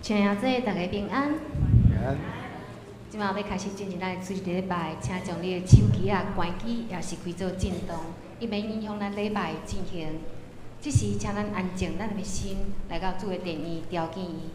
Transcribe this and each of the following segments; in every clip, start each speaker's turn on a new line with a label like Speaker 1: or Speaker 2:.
Speaker 1: 請阿姐大家平安。
Speaker 2: 平安。
Speaker 1: 這馬欲開始進行咱的主日禮拜，請將你的手機仔關機，抑是開做震動，以免影響咱禮拜的進行。這時，請咱安靜咱的心，來到主的殿院朝見伊。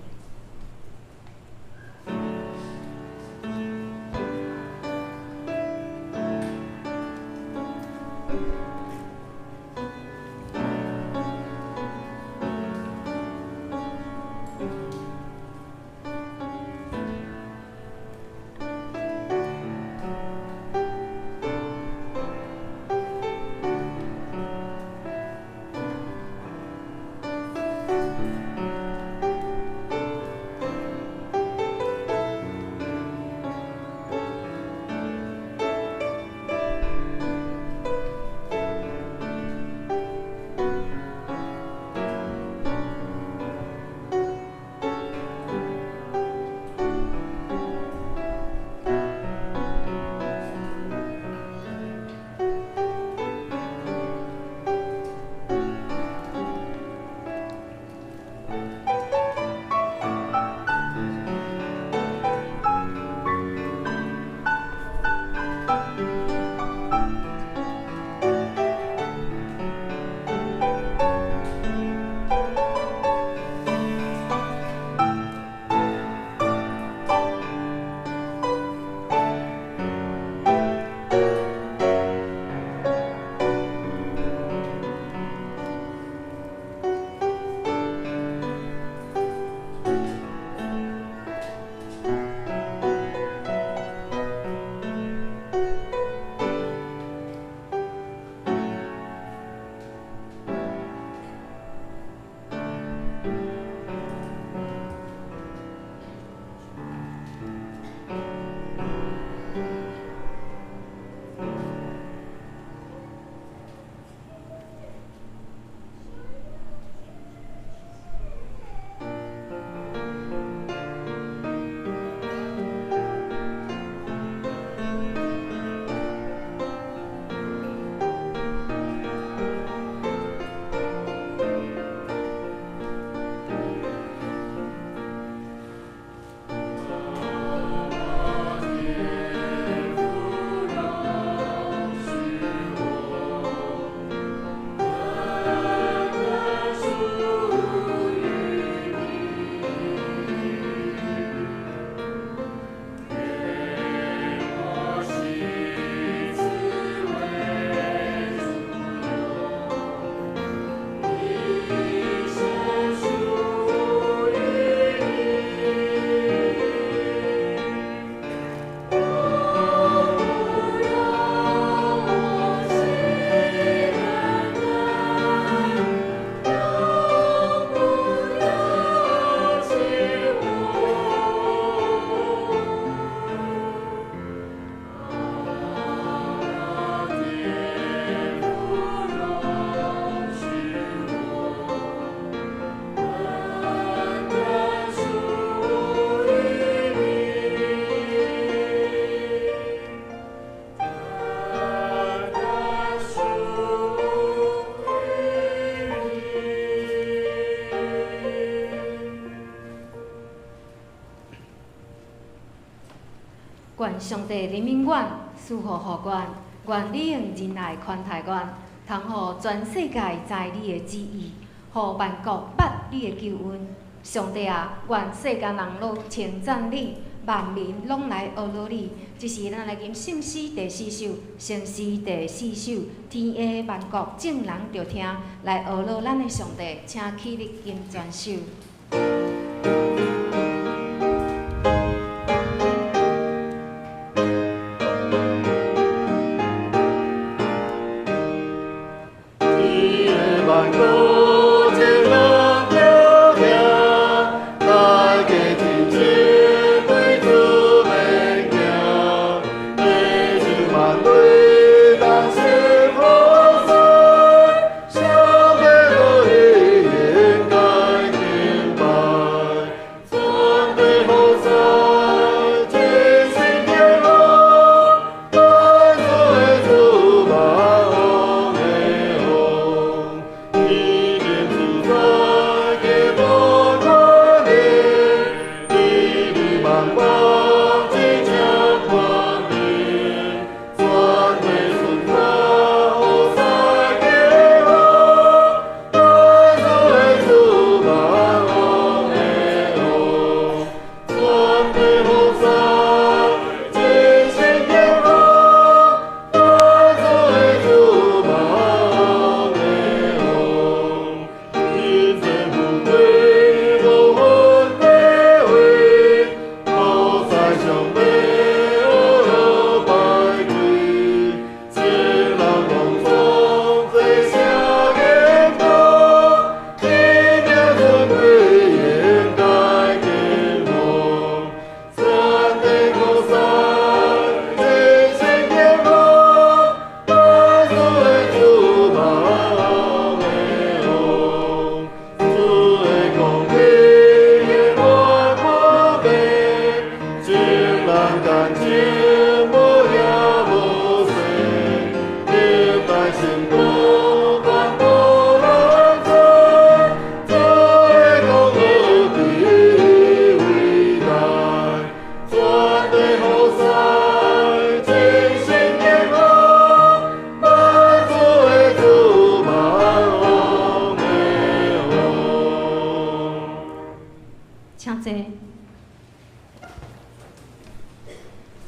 Speaker 1: 願上帝憐憫阮，賜福予阮，願你用仁愛寬待阮，通予全世界知你的旨意，予萬國捌你的救恩。上帝啊，願世間人攏稱讚你，萬民攏來學樂你。這是咱來吟聖詩第四首，聖詩第四首，天下萬國眾人著聽，來學樂咱的上帝，請起立吟全首。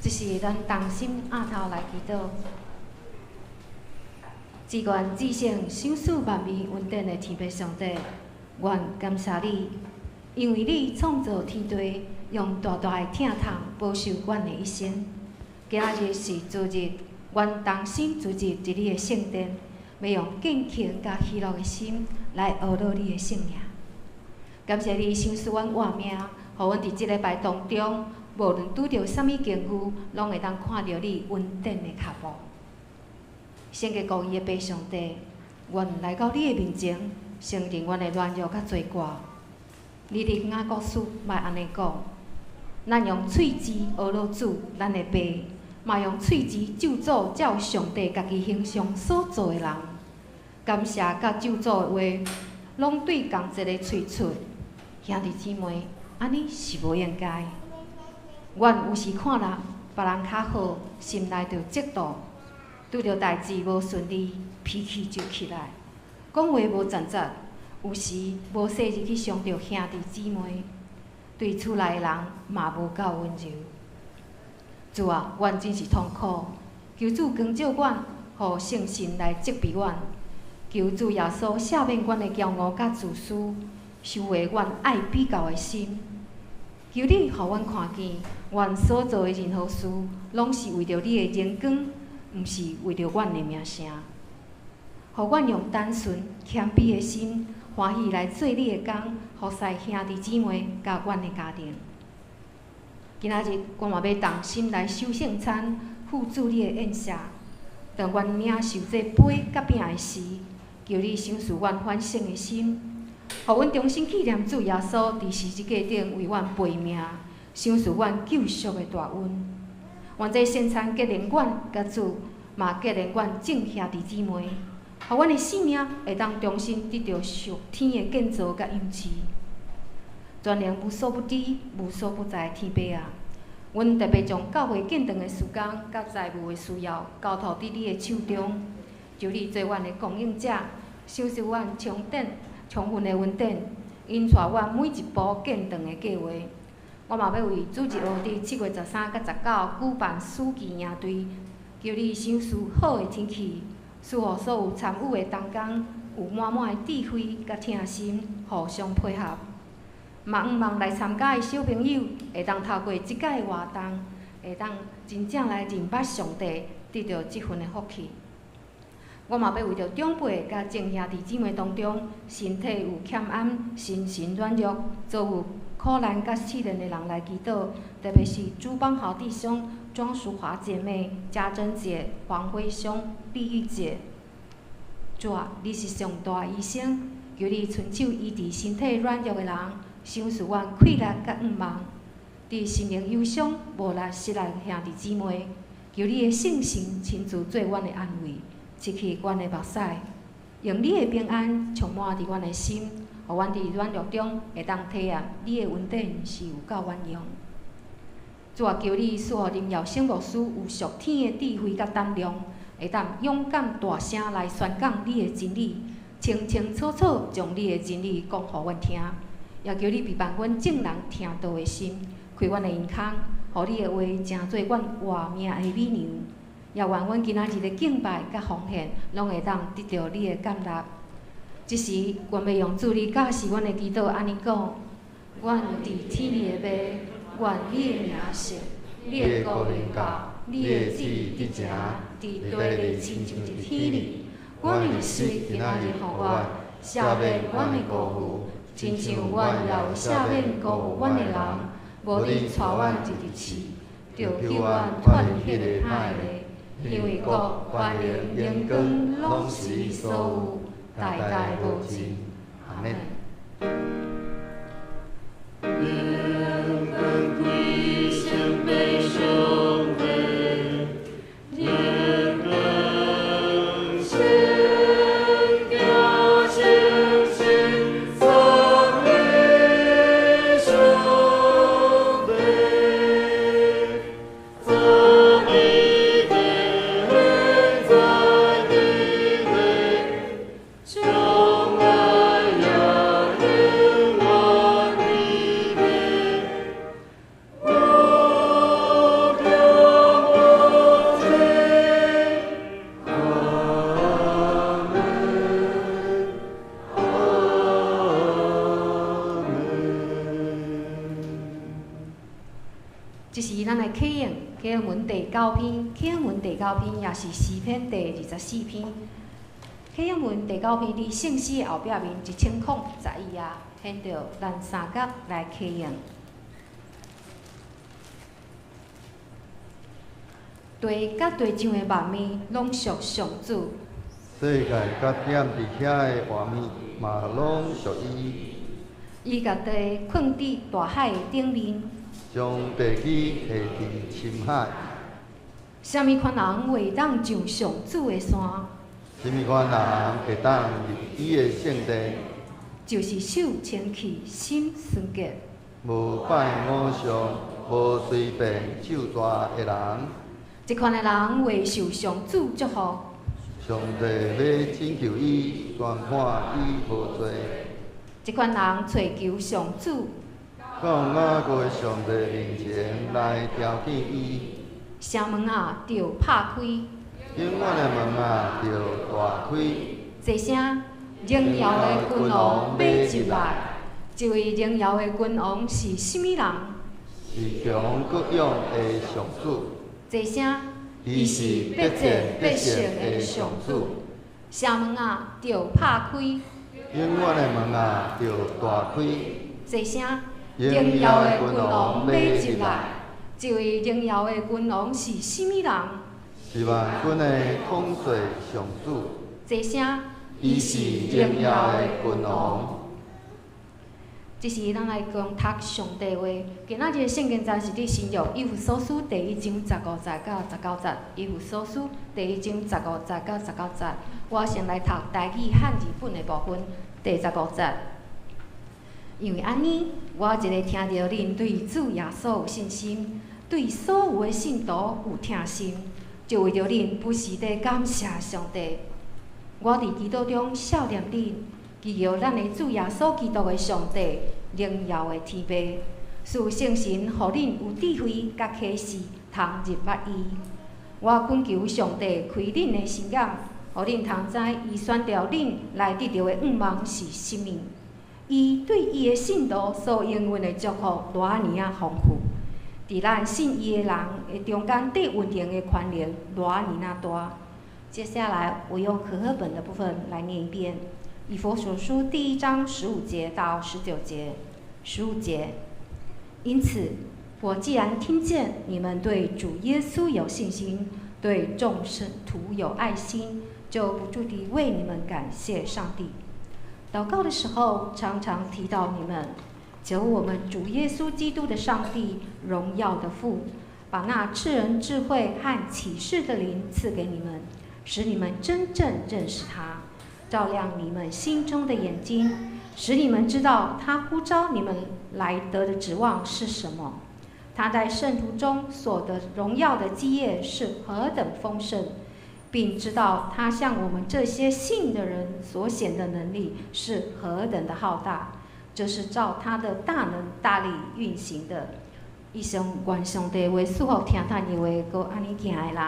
Speaker 1: 這是咱同心額頭來祈禱。至願至聖、賞賜萬民恩典的天父上帝，願感謝你，因為你創造天地，用大大的疼痛保守阮的一生。今仔日是主日，阮同心聚集佇你的聖殿，欲用敬虔佮喜樂的心來學樂你的聖名。感謝你賞賜阮活命，予阮佇這禮拜當中，無論拄著啥物境遇，攏會當看著你恩典的跤步。聖潔公義的父上帝，阮來到你的面前，承認阮的軟弱佮罪過。你佇雅各書嘛按呢講，咱用喙舌呵咾主，咱的爸，嘛用喙舌咒詛照上帝家己形象所造的人。感謝佮咒詛的話，攏對仝一个喙出。兄弟姊妹，按呢是無應該。阮有時看人別人較好，心內就嫉妒；拄著代誌無順利，脾氣就起來，講話無實在，有時無細膩去傷著兄弟姊妹，對厝內的人嘛無夠溫柔。主啊，阮真是痛苦，求主光照阮，予聖神來責備阮。求主耶穌赦免阮的驕傲佮自私，收回阮愛比較的心。求你予阮看見，阮所做的任何事，攏是為著你的榮光，毋是為著阮的名聲。予阮用單純謙卑的心，歡喜來做你的工，服侍兄弟姊妹佮阮的家庭。今仔日，我嘛欲同心來守聖餐，赴主你的宴席。當阮領受這杯佮餅的時，求你賞賜阮反省的心，予阮重新紀念主耶穌佇十字架頂為阮背命，賞賜阮救贖的大恩。願這聖餐結連阮佮主，嘛結連阮眾兄弟姊妹，予阮的生命會當重新得著屬天的建造佮養飼。全能無所不知、無所不在的天父啊！阮特別將教會建堂的時工佮財務的需要交託佇你的手中，求你做阮的供應者，賞賜阮充電充分的恩典，引帶阮每一步建堂的計劃。我嘛欲為主日學佇7月13佮19舉辦暑期營隊，求你賞賜好的天氣，賜予所有參與的同工有滿滿的智慧佮疼心，互相配合。嘛向望來參加的小朋友，會當透過這擺的活動，會當真正來認捌上帝，得著這份的福氣。我嘛欲為著長輩佮眾兄弟姊妹當中，身體有欠安、心神軟弱、遭遇苦難佮試煉的人來祈禱，特別是朱邦豪弟兄、莊淑華姐妹、嘉珍姐、黃輝兄、麗玉姐。主啊，你是上大醫生，求你伸手醫治身體軟弱的人，賞賜阮氣力佮向望。佇心靈憂傷、無力、失落的兄弟姊妹，求你的聖神親自做阮的安慰，拭去阮的目屎，用你的平安充滿佇阮的心，予阮佇軟弱中會當體驗你的恩典是有夠阮用。主啊，求你賜予林耀生牧師有屬天的智慧佮膽量，會當勇敢大聲來宣講你的真理，清清楚楚將你的真理講予阮聽。也求你備辦阮眾人聽道的心，開阮的耳孔，予你的話成做阮活命的米糧。也願阮今仔日的敬拜佮奉獻，攏會當得著你的感納。這時，阮欲用主你教示阮的祈禱，按呢講：阮佇天裡的父，願你的名聖，你的國臨到，你的旨意得成，佇地裡親像佇天裡。阮的食今仔日予阮，赦免阮的過誤，親像阮也有赦免辜負阮的人。無你帶阮入去試，著救阮脫離彼個歹的。因為國、權能、榮光，攏是你所有，代代無盡。阿們。
Speaker 2: 榮光歸聖父上帝，榮光聖子聖神讚美上帝，讚美天在地內，將來也永遠的。無量無盡，阿們，阿們。
Speaker 1: 這是咱來啟應啟應文第九篇，啟應文第九篇也是詩篇第24篇。啟應文第九篇佇聖詩的後壁面1011頁，現著咱三甲來啟應。地佮地上的萬物攏屬上主。
Speaker 2: 世界佮踮佇遐的活物嘛攏屬伊。
Speaker 1: 伊共地囥佇大海的頂面。
Speaker 2: 將地基下佇深海。
Speaker 1: 啥物款人會當上上主的山？
Speaker 2: 啥物款人會當入伊的聖殿？
Speaker 1: 就是手清氣、心純潔。
Speaker 2: 無拜偶像、無隨便咒詛的人。
Speaker 1: 這款的人會受上主祝福。
Speaker 2: 上帝欲拯救伊，宣判伊無罪。
Speaker 1: 這款人揣求上主。
Speaker 2: 到雅各的上帝面前來朝見伊。
Speaker 1: 城門仔著拍開。
Speaker 2: 永遠的門仔著大開。
Speaker 1: 齊聲，榮耀的君王欲入來。這位榮耀的君王是啥物人？
Speaker 2: 是強閣勇的上主。
Speaker 1: 齊聲，
Speaker 2: 伊是必戰必勝的上主。
Speaker 1: 城門仔著拍開。
Speaker 2: 永遠的門仔著大開。
Speaker 1: 齊聲，榮耀的君王欲入來。這位榮耀的君王是啥物人？
Speaker 2: 是萬軍的統帥上主。
Speaker 1: 齊聲，
Speaker 2: 伊是榮耀的君王。
Speaker 1: 這是咱來講讀上帝話。今仔日的聖經節是佇新約以弗所書第一章十五節到十九節。以弗所書第一章十五節到十九節。我先來讀台語漢字本的部分，第十五節。因為按呢，我一个聽著恁對主耶穌有信心，對所有的信徒有疼心，就為著恁不時地感謝上帝。我佇基督中想念恁，祈求咱的主耶穌基督的上帝，榮耀的天父，賜聖神，予恁有智慧佮啟示，通認捌伊。我懇求上帝開恁的心眼，予恁通知伊選召恁來得著的願望是啥物。伊對伊的信徒所應允的祝福，偌爾仔豐富，佇咱信伊的人的中間，得運行的權能，偌爾仔大。接下來，我用和合本的部分來念一遍《以弗所書》第一章十五節到19節。十五節，因此，我既然聽見你們對主耶穌有信心，對眾聖徒有愛心，就不住地為你們感謝上帝。禱告的時候，常常提到你們，求我們主耶穌基督的上帝，榮耀的父，把那賜人智慧和啟示的靈賜給你們，使你們真正認識他，照亮你們心中的眼睛，使你們知道他呼召你們來得的指望是什麼，他在聖徒中所得榮耀的基業是何等豐盛，並知道他向我們這些信的人所顯的能力是何等的浩大，這是照他的大能大力運行的。以上願上帝話賜福聽趁伊話，閣按呢行的人。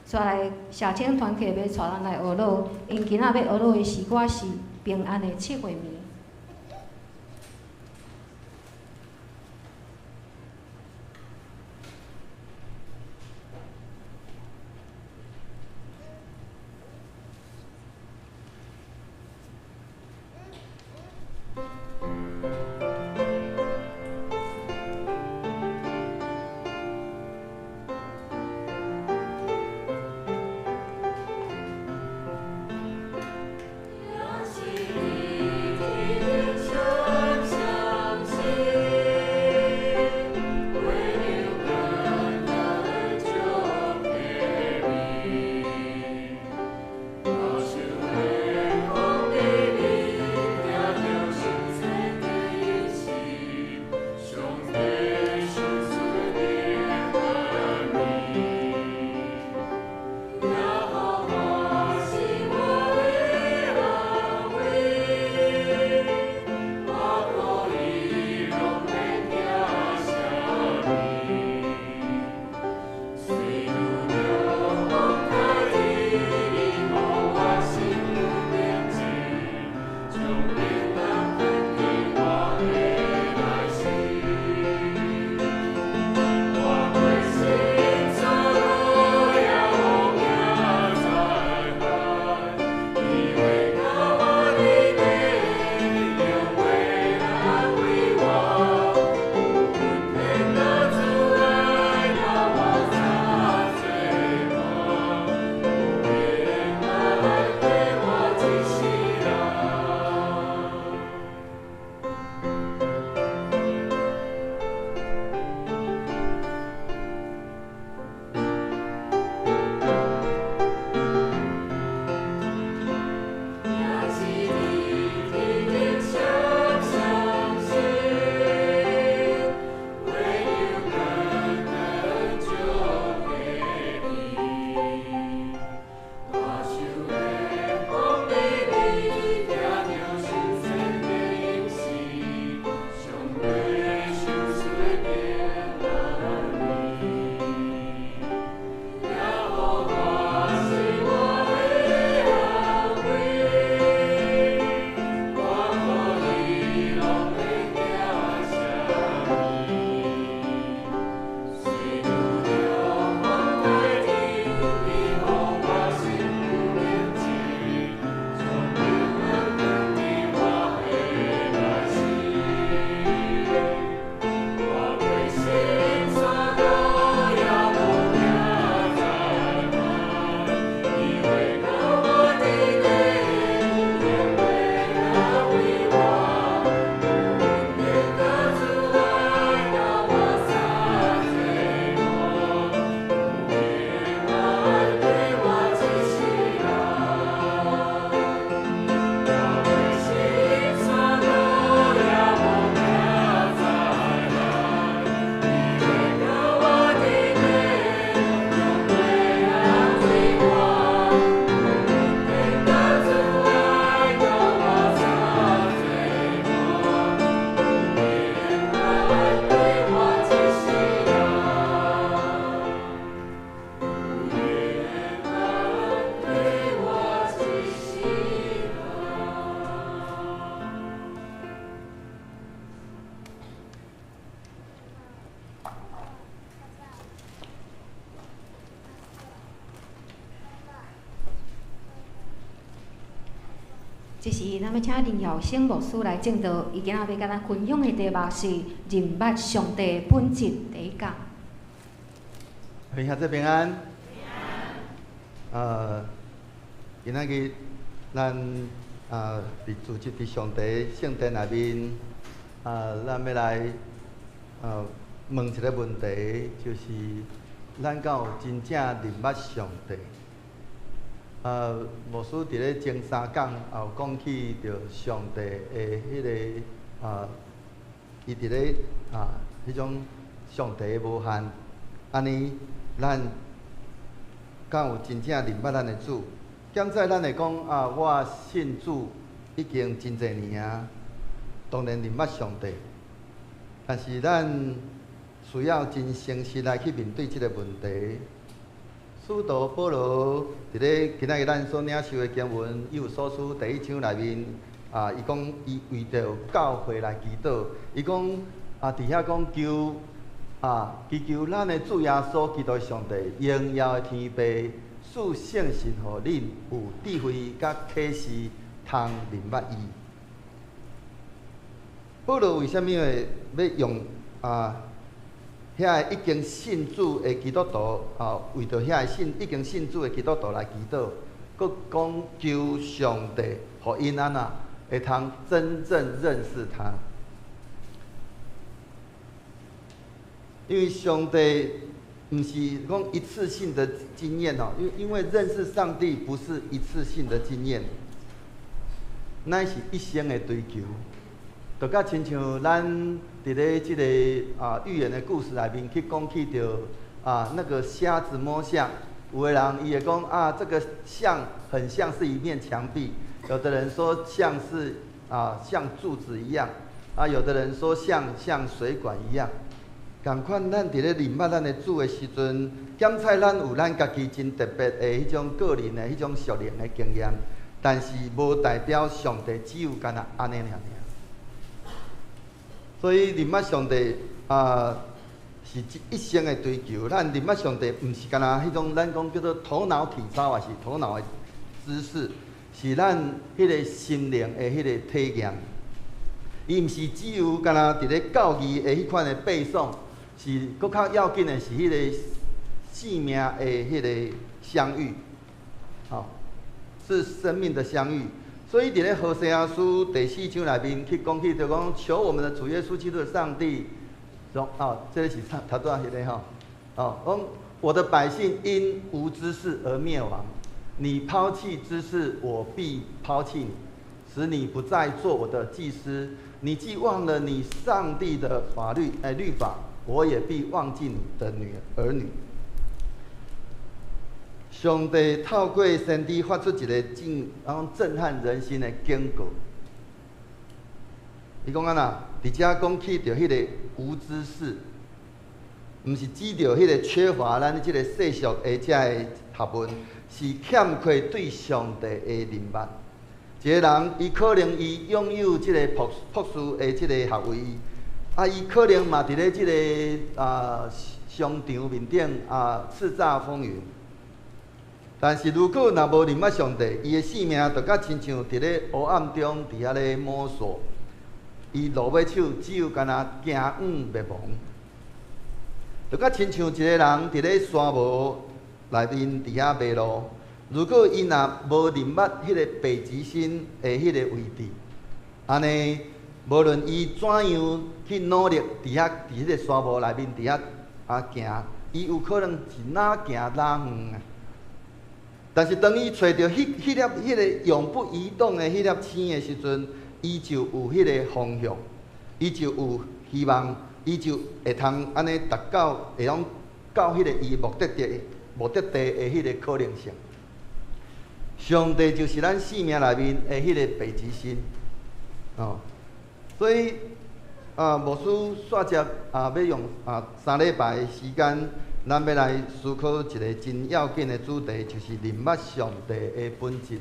Speaker 1: 煞來社青團契欲帶咱來學樂，𪜶今仔欲學樂的詩歌是《平安的七月暝》。
Speaker 3: 也是你。
Speaker 1: 這時，咱欲請林耀星牧師來證道，伊今仔欲共咱分享的題目是認捌上帝本質第一講。
Speaker 2: 兄弟平安。今仔日咱佇聚集佇上帝聖殿內面，咱欲來問一个問題，就是咱敢有真正認捌上帝？牧師佇咧前三講也有講起著上帝的彼个伊佇咧彼種上帝的無限，按呢，咱敢有真正認捌咱的主？現在咱會講啊，我信主已經真濟年啊，當然認捌上帝，但是咱需要真誠實來去面對這个問題。使徒保羅佇咧今仔日咱所領受的經文，以弗所書第一章內面啊，伊講伊為著教會來祈禱，伊講啊，佇遐講求啊，祈求咱的主耶穌基督上帝榮耀的天父賜聖神予恁有智慧佮啟示，通認捌伊。保羅為啥物會欲用啊？遐个已經信主的基督徒啊，為著遐个信已經信主的基督徒來祈禱，閣講求上帝，予𪜶按怎會通真正認識他。因為上帝毋是講一次性的經驗哦，因為認識上帝不是一次性的經驗，乃是一生的追求。就佮親像咱佇咧這个寓言的故事內面去講起著那個瞎子摸象，有的人伊會講啊，這個象很像是一面牆壁，有的人說像是像柱子一樣，啊，有的人說像水管一樣。仝款，咱佇咧認捌咱的主的時陣，檢採咱有咱家己真特別的彼種個人的彼種屬靈的經驗，但是無代表上帝只有干焦按呢爾爾。所以認捌上帝啊，是一生的追求。咱認捌上帝，毋是干焦彼種咱講叫做頭腦體操，抑是頭腦的知識，是咱彼个心靈的彼个體驗。伊毋是只有干焦佇咧教義的彼款的背誦，是閣較要緊的是彼个生命的彼个相遇，吼，是生命的相遇。所以佇咧何西阿書第四章內面去講起，就講求我們的主耶穌基督的上帝，說哦，這个是頭拄仔彼个吼，哦，講我的百姓因無知識而滅亡，你拋棄知識，我必拋棄你，使你不再做我的祭司。你既忘了你上帝的法律，律法，我也必忘記你的女兒女。上帝透過先知發出一个震撼人心的警告。伊講按怎？佇遮講起著彼个無知識，毋是指著彼個缺乏咱這个世俗的這个學問，是欠缺對上帝的認捌。一个人，伊可能伊擁有這个博士的這个學位，啊，伊可能嘛佇咧這个商場面頂叱咤風雲。但是如果若無認捌上帝，伊的性命就佮親像佇咧黑暗中佇遐咧摸索，伊落尾手只有干焦行向滅亡。就佮親像一个人佇咧沙漠內面佇遐迷路，如果伊若無認捌彼个北極星的彼个位置，按呢，無論伊怎樣去努力佇遐佇彼个沙漠內面佇遐行，伊有可能是哪行哪遠啊。但是當伊揣著彼粒彼个永不移動的彼粒星的時陣，伊就有彼个方向，伊就有希望，伊就會通按呢達到，會用到彼个伊目的地的彼个可能性。上帝就是咱生命內面的彼個北極星，哦，所以牧師煞接欲用3禮拜的時間，咱欲來思考一个真要緊的主題，就是認捌上帝的本質。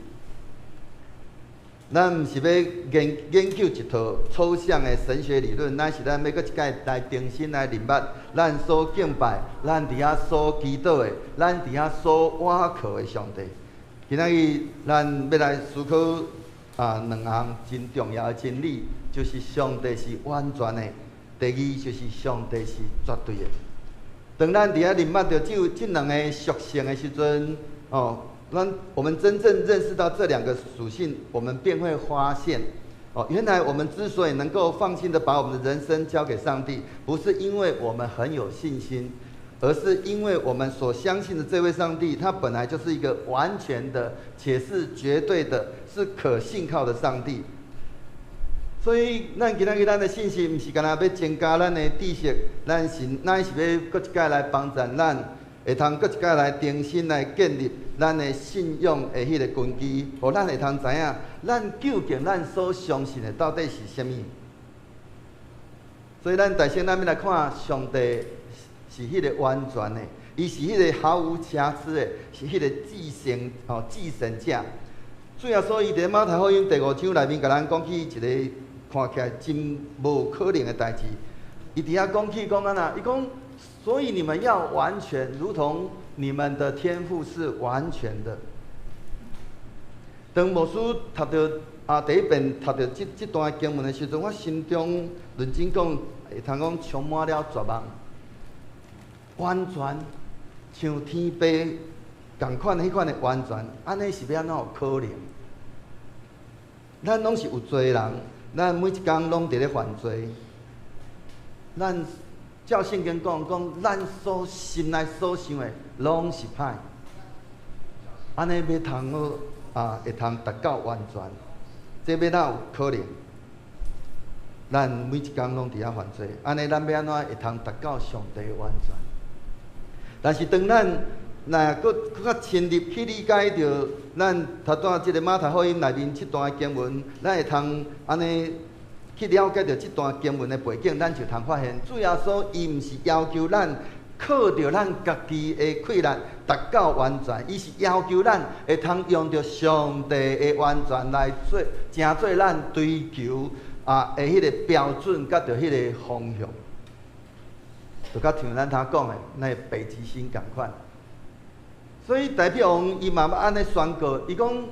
Speaker 2: 咱毋是欲研究一套抽象的神學理論，乃是咱欲閣一擺來重新來認捌咱所敬拜、咱佇遐所祈禱的、咱佇遐所倚靠的上帝。今仔日咱欲來思考兩項真重要的真理，就是上帝是完全的；第二就是上帝是絕對的。當咱佇遐認捌著這兩个屬性的時陣，哦，我們真正認識到這兩個屬性，我們便會發現，哦，原來我們之所以能夠放心的把我們的人生交給上帝，不是因為我們很有信心，而是因為我們所相信的這位上帝，他本來就是一個完全的，且是絕對的，是可信靠的上帝。所以，咱今仔日咱的信息，毋是干焦欲增加咱的知識，咱是乃是欲閣一擺來幫助咱，會通閣一擺來重新來建立咱的信仰的彼個根基，予咱會通知影，咱究竟咱所相信的到底是啥物。所以，咱大先咱欲來看上帝是彼个完全的，伊是彼個毫無瑕疵的，是彼個至聖吼至聖者。主耶穌伊佇馬太福音第五章內面，共咱講起一个看起來真無可能的代誌。伊佇遐講起講按怎？伊講，所以你們要完全，如同你們的天父是完全的。當牧師讀著第一遍讀著這段經文的時陣，我心中認真講，會通講充滿了絕望。完全像天父仝款彼款的完全，按呢是欲按怎有可能？咱攏是有罪的人，咱每一工攏佇咧犯罪。咱照聖經講，講咱所心內所想的攏是歹。按呢欲通好啊，會通達到完全，這欲哪有可能？咱每一工攏佇遐犯罪，按呢咱欲按怎會通達到上帝的完全？但是當咱若閣閣較深入去理解著咱頭拄仔這个馬太福音內面這段經文，咱會通按呢去了解著這段經文的背景，咱就通發現，主耶穌伊毋是要求咱靠著咱家己的氣力達到完全，伊是要求咱會通用著上帝的完全來做，成做咱追求的彼个標準，佮著彼个方向。就較像咱頭講的，那个北極星仝款。所以大衛王伊嘛按呢宣告，伊講，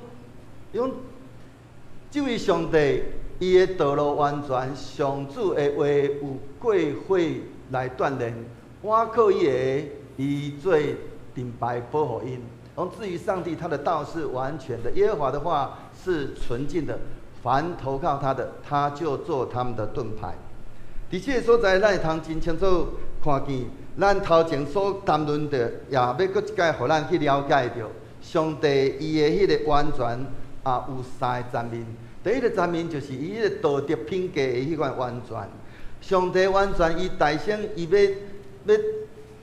Speaker 2: 這位上帝，伊的道路完全，上主的話有過火來鍛煉，倚靠伊的，伊做盾牌保護𪜶。講至於上帝，他的道是完全的，耶和華的話是純淨的，凡投靠他的，他就做他們的盾牌。佇這个所在，咱會通真清楚看見，咱頭前所談論的，也欲閣一擺予咱去了解著，上帝伊的彼个完全有三个層面。第一个層面就是伊彼個道德品格的彼款完全。上帝完全，伊代先伊欲欲，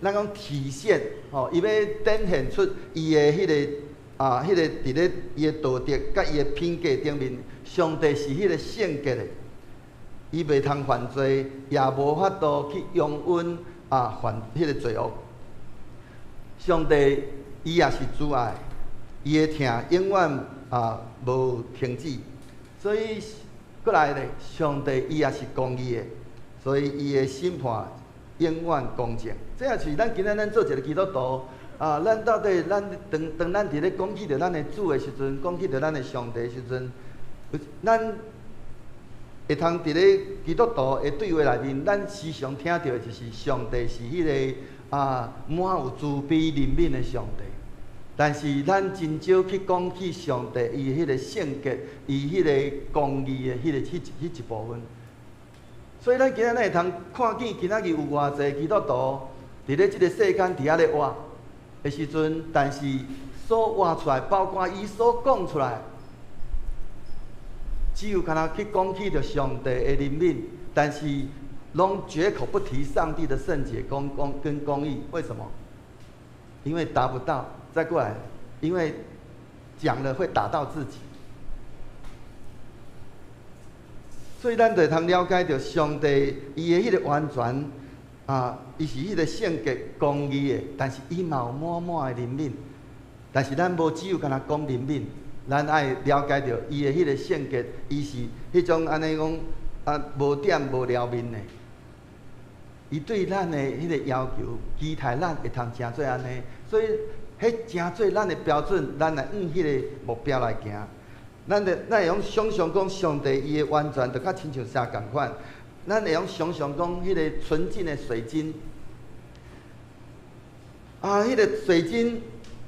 Speaker 2: 咱講體現，吼，伊欲展現出伊的彼个彼个佇咧伊的道德佮伊的品格頂面，上帝是彼个聖潔的。伊袂通犯罪，也無法度去容忍犯彼个罪惡。上帝伊也是慈愛，伊的疼永遠無停止。所以閣來咧，上帝伊也是公義的，所以伊的審判永遠公正。這也是咱今仔咱做一个基督徒，咱到底咱當當咱佇咧講起著咱的主的時陣，講起著咱的上帝的時陣，咱會通佇咧基督徒的對話內面，咱時常聽著的就是上帝是彼个滿有慈悲憐憫的上帝。但是咱真少去講起上帝伊彼个聖潔，伊彼个公義的彼一部分。所以咱今仔日會通看見今仔日有偌濟基督徒佇咧這个世間佇遐咧活的時陣，但是所活出來，包括伊所講出來，只有干焦去講起著上帝的憐憫，但是攏絕口不提上帝的聖潔、公公跟公義。為什麼？因為達不到。再過來，因為講了會打到自己。所以咱就會通了解著上帝伊的彼个完全，伊是彼個聖潔公義的，但是伊嘛有滿滿的憐憫。但是咱無只有干焦講憐憫，咱愛了解著伊的彼个聖潔，伊是彼種按呢講無點無寮面的。伊對咱的彼個要求，期待咱會通成做按呢，所以彼成做咱的標準，咱來向彼个目標來行。咱會用想象講，上帝伊的完全就較親像啥仝款？咱會用想象講，彼个純淨的水晶，啊，彼个水晶，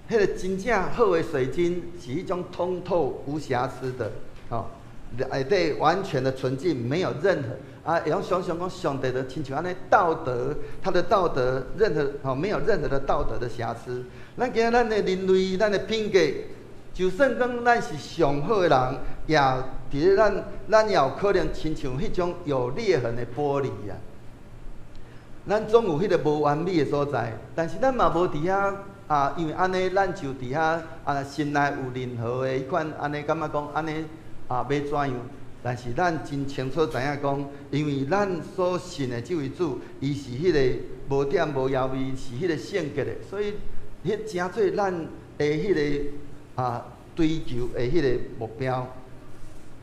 Speaker 2: 彼个真正好的水晶，是彼種通透無瑕疵的，吼，內底完全的純淨，沒有任何啊，會用想象講，上帝就親像按呢道德，他的道德任何吼，沒有任何的道德的瑕疵。咱今仔咱的人類，咱的品格，就算講咱是上好的人，也佇咧咱，咱也有可能親像彼種有裂痕的玻璃啊。咱總有彼个無完美的所在，但是咱嘛無佇遐啊，因為按呢，咱就佇遐啊，心內有任何的彼款按呢，感覺講按呢啊，欲怎樣？但是咱真清楚知影講，因為咱所信的這位主，伊是彼个無點無枵味，是彼个聖潔的，所以彼成做咱的彼个啊追求的彼个目標。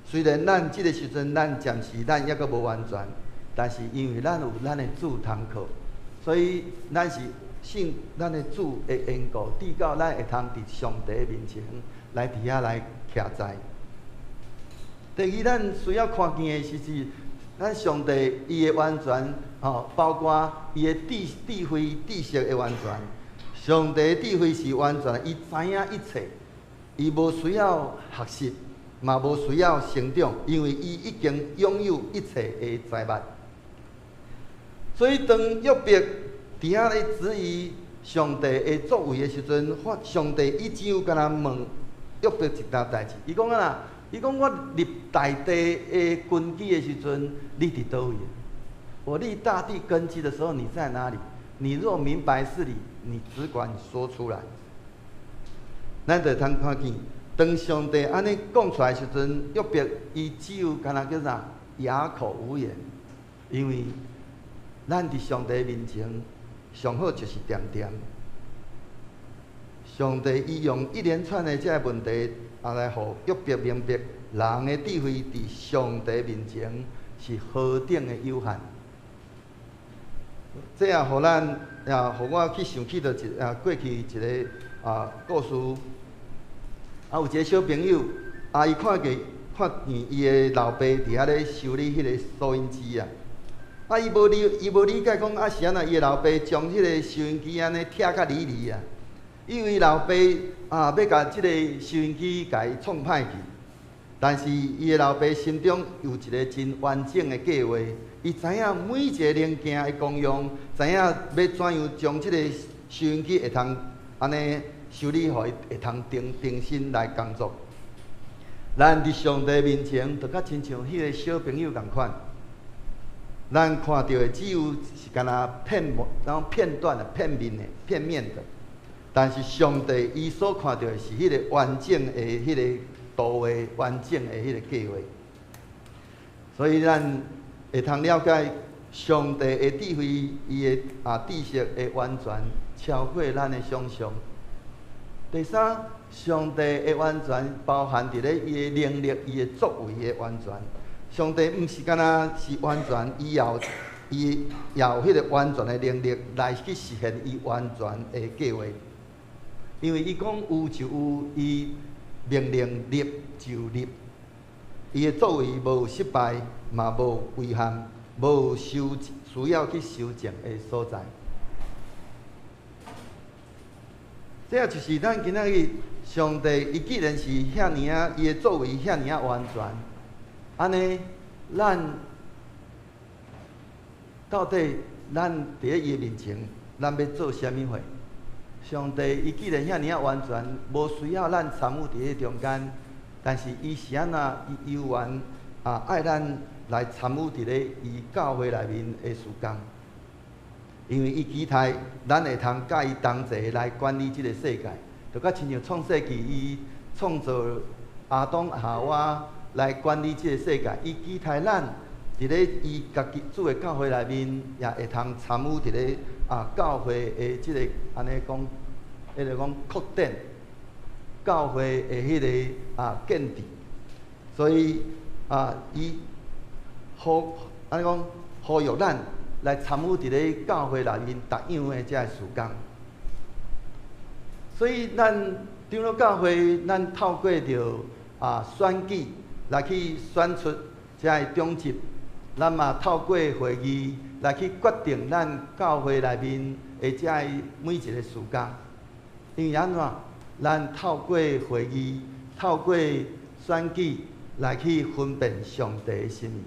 Speaker 2: 雖然咱這个時陣咱暫時咱猶閣無完全，但是因為咱有咱的主通靠，所以咱是信咱的主的緣故，直到咱會通佇上帝面前來佇遐來徛在。第二，咱需要看見的是，咱上帝伊的完全，吼，包括伊的智慧、知識的完全。上帝的智慧是完全，伊知影一切，伊無需要學習，嘛無需要成長，因為伊已經擁有一切的財物。所以當約伯佇遐咧質疑上帝的作為的時陣，發上帝伊只有干焦問約伯一件代誌，伊講啊，伊講我立大地的根基的時陣，你佇佗位？我立大地根基的時候，你在哪裡？你若明白事理，你只管說出來。咱就通看見，當上帝按呢講出來的時陣，約伯伊只有干焦叫啥？啞口無言，因為咱佇上帝面前，上好就是恬恬。上帝伊用一連串的這个問題，啊來予約伯明白，人的智慧佇上帝面前是何等的有限。這也予咱，也予我去想起著一啊過去一个啊故事。啊，有一个小朋友，啊，伊看見伊的老爸佇遐咧修理彼个收音機啊。啊，伊無理解講啊是按怎伊的老爸將彼个收音機按呢拆甲離離啊，以為老爸啊欲共這个收音機共伊創歹去，但是伊的老爸心中有一个真完整的計劃，伊知影每一个零件的功用，知影欲怎樣將這个收音機會通按呢修理，予伊會通重新來工作。咱佇上帝面前，就較親像彼个小朋友仝款。咱看著的只有是干焦片，那種片段的、片面的、片面的。但是上帝伊所看著的是彼个完整的彼个圖畫，完整的彼个計劃。所以咱會通了解上帝的智慧，伊的啊知識的完全超過咱的想象。第三，上帝的完全包含佇咧伊的能力、伊的作為的完全。上帝毋是干焦是完全，伊也有彼個完全的能力來去實現伊完全的計劃。因為伊講有就有，伊命令立就立，伊的作為無失敗，嘛無遺憾，無修需要去修正的所在。這就是咱今仔日上帝，伊既然是遐爾仔，伊的作為遐爾仔完全，按呢，咱到底咱佇咧伊的面前，咱欲做啥物貨？上帝伊既然遐爾仔完全，無需要咱參與佇咧中間，但是伊是按怎？伊猶原啊愛咱來參與佇咧伊教會內面的事工，因為伊期待咱會通佮伊同齊來管理這个世界，就較親像創世記伊創造亞當夏娃來管理這个世界，伊期待咱佇咧伊家己主的教會內面，也會通參與佇咧啊教會的這个按呢講，彼个講擴展教會的彼个啊建制，所以啊，伊呼按呢講呼籲咱來參與佇咧教會內面逐樣的這个事工。所以咱長老教會，咱透過著選舉來去選出遮个長執，咱嘛透過會議來去決定咱教會內面的遮个每一个事工。因為按怎？咱透過會議、透過選舉來去分辨上帝的心意。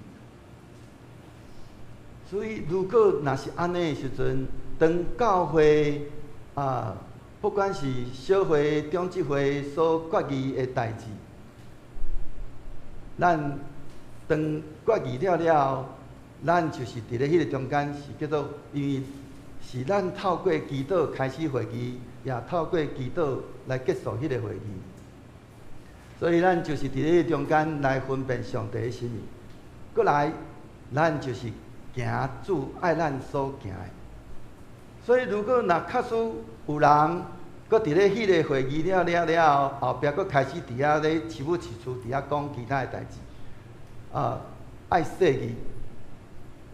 Speaker 2: 所以，如果若是按呢的時陣，當教會啊，不管是小會、長執會所決議的代誌，咱當決議了了後，咱就是佇咧彼個中間是叫做，因為是咱透過祈禱開始會議，也透過祈禱來結束彼個會議，所以咱就是佇咧中間來分辨上帝的心意。閣來，咱就是行主愛咱所行的。所以，如果若假使有人閣佇咧彼個會議了了了後，後壁閣開始佇遐咧試舞試厝，佇遐講其他的代誌，啊，愛細膩，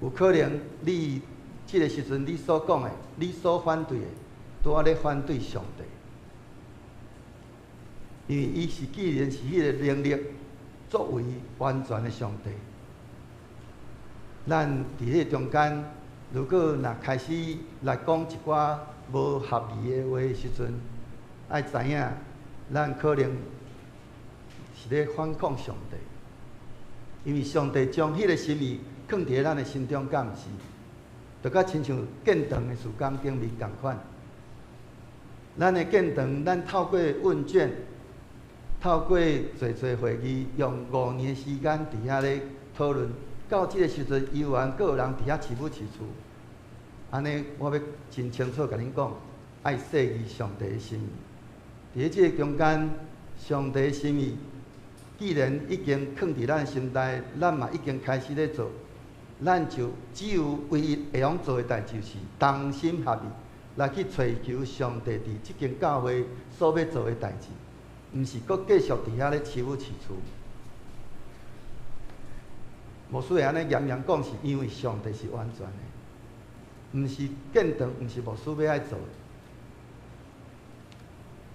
Speaker 2: 有可能你這个時陣你所講的，你所反對的，拄仔咧反對上帝，因為伊是既然是彼个能力作為完全的上帝，咱佇彼個中間，如果若開始來講一寡無合宜的話的時陣，愛知影，咱可能是咧反抗上帝，因為上帝將彼个心意囥佇咱的心中，敢毋是？就佮親像建堂的事工頂面仝款，咱的建堂，咱透過問卷，透過濟濟會議，用5年的時間佇遐咧討論，到這个時陣，猶原閣有人佇遐試舞試厝。按呢，我欲真清楚共恁講，愛細膩上帝的心意。佇咧這个中間，上帝的心意既然已經囥佇咱心內，咱嘛已經開始咧做，咱就只有唯一會用做的代誌，就是同心合意來去揣求上帝佇這間教會所欲做的代誌，毋是閣繼續佇遐咧試舞試厝。牧師會按呢嚴嚴講，是因為上帝是完全的，毋是建堂，毋是牧師欲愛做的。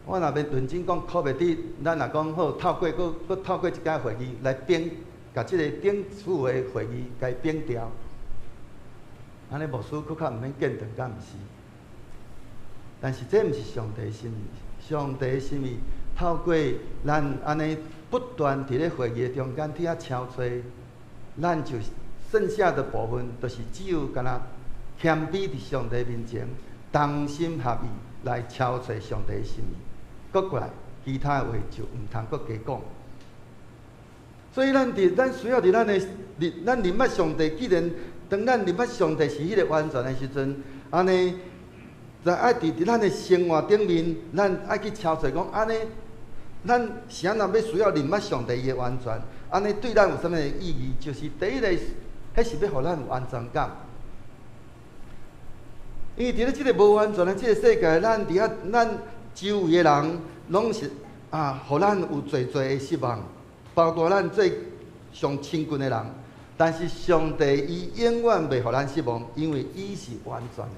Speaker 2: 我若欲認真講，可袂得。咱若講好，透過閣閣透過一屆會議來摒，共這个頂次的會議共伊摒掉，按呢牧師閣較毋免建堂，敢毋是？但是這毋是上帝的心意，上帝的心意透過咱按呢不斷佇咧會議的中間去遐敲揣，咱就剩下的部分，就是只有干焦謙卑佇上帝面前，同心合意來敲揣上帝的心意。閣過來，其他的話就毋通閣加講。所以咱佇咱需要佇咱的，咱認捌上帝。既然當咱認捌上帝是彼个完全的時陣，按呢，就愛佇咱的生活頂面，咱愛去敲揣講，按呢，咱是按怎欲需要認捌上帝伊的完全？按呢對咱有啥物意義？就是第一個，彼是欲予咱有安全感。因為佇咧這个無完全的這个世界，咱佇遐，咱周圍的人攏是啊，予咱有濟濟的失望，包括咱最上親近的人。但是上帝伊永遠袂予咱失望，因為伊是完全的。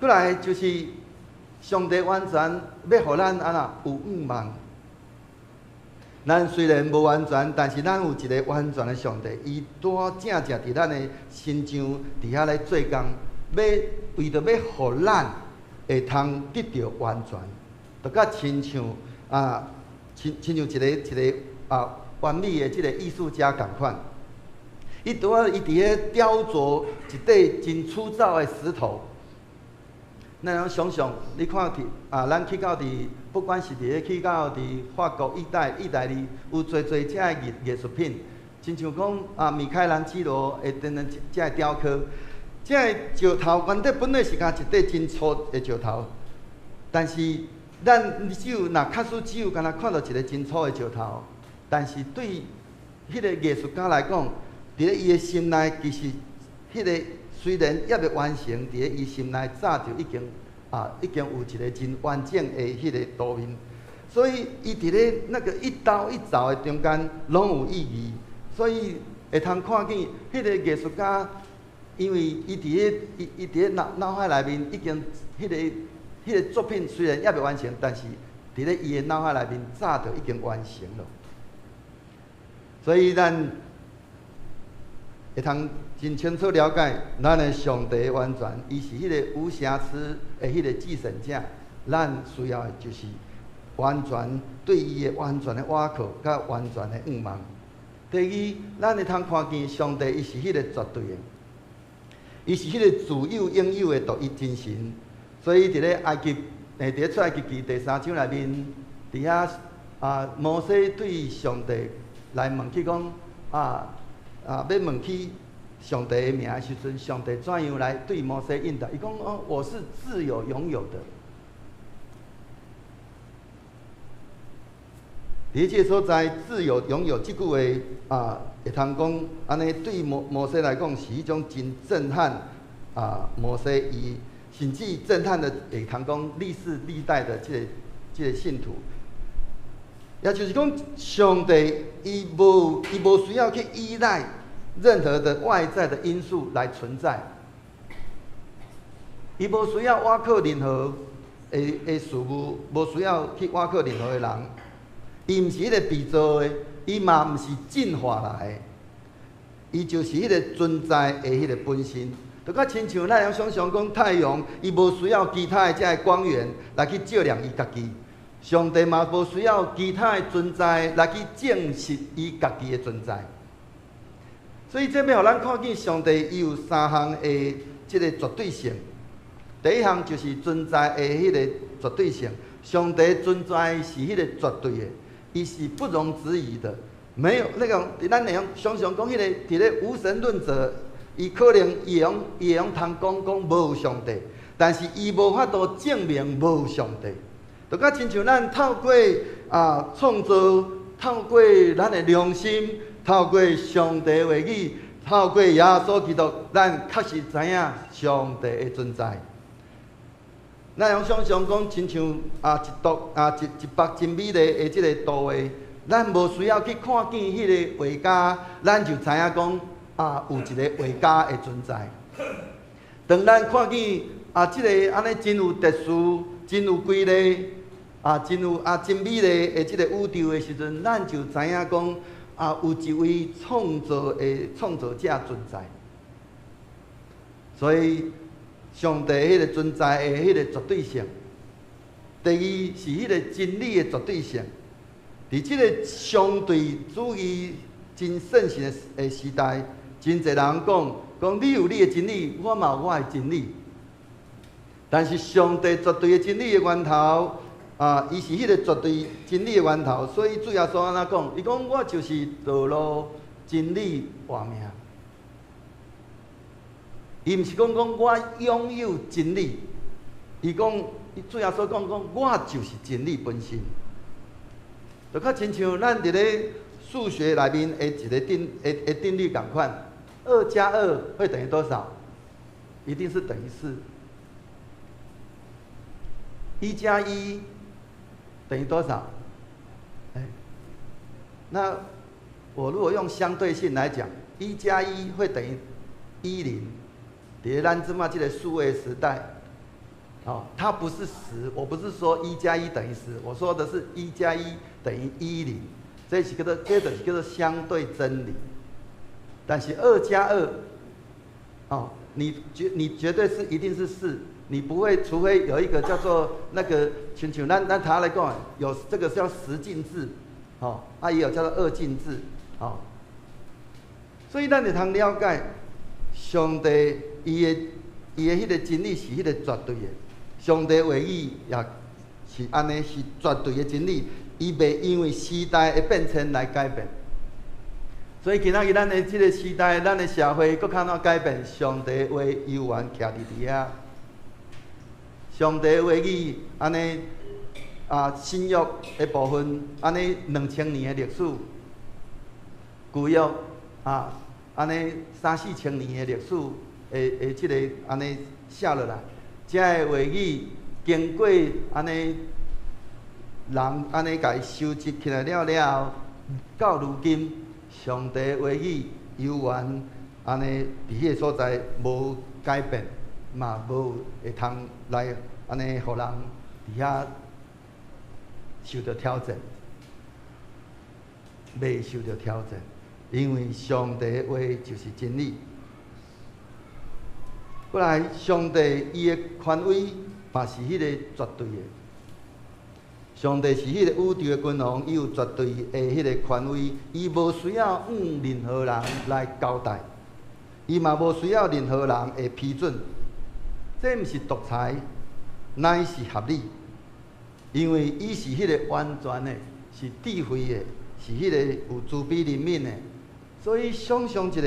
Speaker 2: 閣來就是上帝完全欲予咱按怎有盼望。咱雖然無完全，但是咱有一个完全的上帝，伊拄好正正佇咱的身上佇遐咧做工，欲為著欲予咱會通得著完全，就佮親像啊，親像一个一个啊完美的這个藝術家仝款。伊拄仔伊佇咧雕琢一塊真粗糙的石頭。咱通想像，你看佇啊，咱去到佇，不管是佇咧去到佇法國、意大利，有濟濟遮个藝術品，親像講啊，米開朗基羅的等等遮个雕刻，遮个石頭原底本來是干一塊真粗的石頭，但是咱只有若假使只有干焦看著一个真粗的石頭，但是對彼個藝術家來講，佇咧伊的心內其實彼个雖然猶未完成，佇咧伊心內早就已經有一个真完整的彼個圖面，所以伊佇咧那個一刀一鑿的中間攏有意義，所以會通看見彼個藝術家，因為伊佇咧伊佇咧腦海內面已經彼個作品雖然猶未完成，但是佇佇咧伊的腦海內面早就已經完成了。所以咱會通真清楚了解，咱的上帝完全，伊是彼个無瑕疵的彼个至聖者。咱需要的就是完全對伊的完全的倚靠，佮完全的仰望。第二，咱會通看見上帝，伊是彼个絕對的，伊是彼个自有永有的獨一真神。所以佇咧埃及，佇咧出埃及記第三章內面，佇遐啊，摩西對上帝來問起講啊，欲問起上帝的名的時陣，上帝怎樣來對摩西應答？伊講哦，我是自有永有的。佇這個所在，自有永有這句話啊，會通講按呢對摩西來講是一種真震撼啊！摩西伊甚至震撼的會通講歷世歷代的這個信徒，也就是講，上帝伊無需要去依賴任何的外在的因素來存在，伊無需要倚靠任何的事物，無需要去倚靠任何的人。伊毋是彼個被造的，伊嘛毋是進化來的，伊就是彼個存在的彼個本身。就較親像咱會想像講太陽，伊無需要其他的這个光源來去照亮伊家己。上帝嘛無需要其他的存在來去證實伊家己的存在。所以這欲予咱看見上帝伊有三項的這個絕對性。第一項就是存在的彼個絕對性，上帝存在是彼個絕對的。伊是不容置疑的，沒有那個，咱會用常常講彼個，佇咧無神論者，伊可能伊會用通講講無上帝，但是伊無法度證明無上帝。就較親像咱透過啊創造，透過咱的良心，透過上帝話語，透過耶穌基督，咱確實知影上帝的存在。咱用想像講，親像啊一幅啊一一幅真美麗的這个圖畫，咱無需要去看見彼个畫家，咱就知影講啊有一个畫家的存在。當咱看見啊這个按呢真有秩序、真有規律、啊真有啊真美麗的這个宇宙的時陣，咱就知影講啊有一位創造的創造者存在。所以，上帝彼個存在的彼個絕對性，第二是彼個真理的絕對性。佇這個相對主義真盛行的時代，真濟人講講你有你的真理，我嘛有我的真理。但是上帝絕對的真理的源頭，啊，伊是彼個絕對真理的源頭，所以主耶穌按怎講？伊講我就是道路、真理、活命。伊毋是講講我擁有真理，伊講，主耶穌講講我就是真理本身。就較親像咱佇咧數學內面的一個定律仝款，二加二會等於多少？一定是等於四。一加一等於多少？欸，那我如果用相對性來講，一加一會等於一零。佇咱這馬這個數位時代，哦，它不是十，我不是說一加一等於十，我說的是一加一等於一零，這是叫做，這就是叫做相對真理。但是二加二，哦，你絕對是一定是四，你不會，除非有一個叫做那個，親像咱頭來講，有這個叫十進制，哦，啊也有叫做二進制，哦，所以咱會通了解上帝。伊的彼個真理是彼個絕對的，上帝話語也是按呢，是絕對的真理，伊袂因為時代的變遷來改變。所以今仔日咱的這個時代，咱的社會閣較怎改變？上帝話猶原徛佇遐。上帝話語按呢啊，新約的部分按呢2000年的歷史，舊約啊按呢三四千年的歷史。的這個按呢寫落來，這个話語經過按呢人按呢共伊收集起來了了後，到如今，上帝話語猶原按呢佇彼个所在無改變，嘛無會通來按呢予人佇遐受著挑戰？袂受著挑戰，因為上帝的話就是真理。過來，上帝伊的權威嘛是彼個絕對的。上帝是彼個宇宙的君王，伊有絕對的彼個權威，伊無需要向任何人來交代，伊嘛無需要任何人的批准。這毋是獨裁，乃是合理，因為伊是彼個完全的，是智慧的，是彼個有慈悲憐憫的。所以想像一下，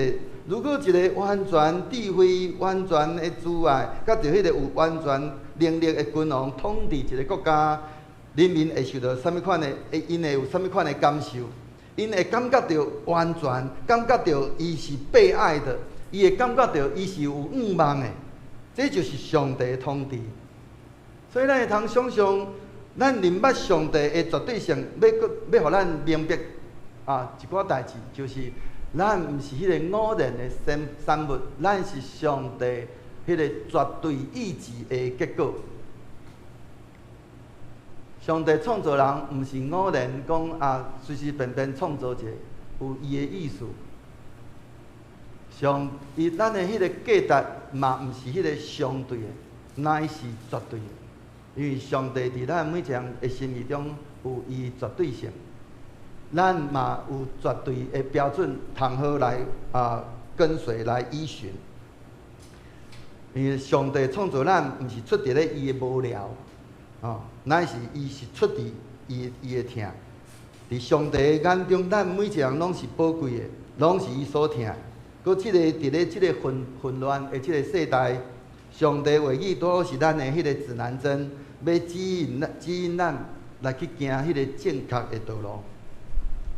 Speaker 2: 如果一個完全智慧、完全的慈愛，佮著彼個有完全能力的君王統治一個國家，人民會受著啥物款的？會𪜶會有啥物款的感受？𪜶會感覺著完全，感覺著伊是被愛的，伊會感覺著伊是有向望的。這就是上帝的統治。所以咱會通想像，咱認捌上帝的絕對性，欲閣欲予咱明白啊一寡代誌，就是咱毋是彼個偶然的產物，咱是上帝彼個絕對意志的結果。上帝創造人，毋是偶然講啊，隨隨便便創造一個，有伊的意思。上伊咱的彼個價值嘛，毋是彼個相對的，乃是絕對的。因為上帝佇咱每一個人的心意中有伊絕對性，咱嘛有絕對的標準，通好來啊跟隨來依循。因為上帝創造咱，毋是出佇咧伊的無聊，哦，乃是伊是出佇伊的疼。佇上帝的眼中，咱每一個人攏是寶貴的，攏是伊所疼。閣這個佇咧這個混亂的這個世代，上帝話語拄好是咱的彼個指南針，欲指引咱來去行彼個正確的道路。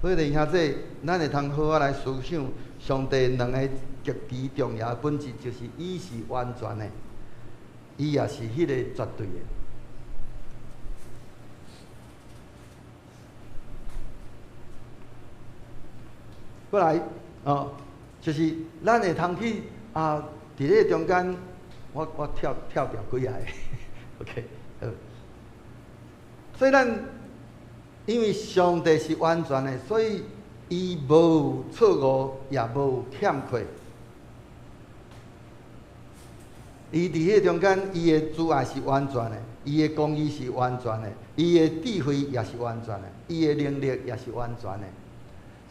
Speaker 2: 所以弟兄姊，咱會通好好來思想上帝兩个極其重要的本質，就是伊是完全的，伊也是彼個絕對的。過來，哦，就是咱會通去啊，佇咧中間，我跳掉幾下，OK，好。所以咱因為上帝是完全的，所以伊無錯誤，也無欠缺。伊佇彼個中間，伊的慈愛是完全的，伊的公義是完全的，伊的智慧也是完全的，伊的能力也是完全的。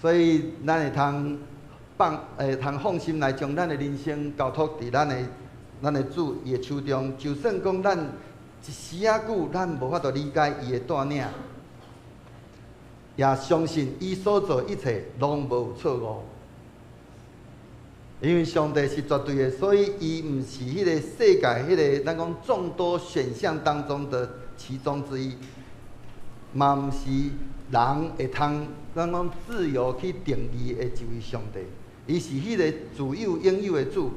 Speaker 2: 所以咱會通放，會通放心來將咱的人生交託佇咱的主伊的手中。就算講咱一時仔久，咱無法度理解伊的帶領，也相信伊所做一切攏無錯誤。因為上帝是絕對的，所以伊毋是彼個世界彼個咱講眾多選項當中的其中之一，嘛毋是人會通咱講自由去定義的一位上帝。伊是彼個自有永有的主，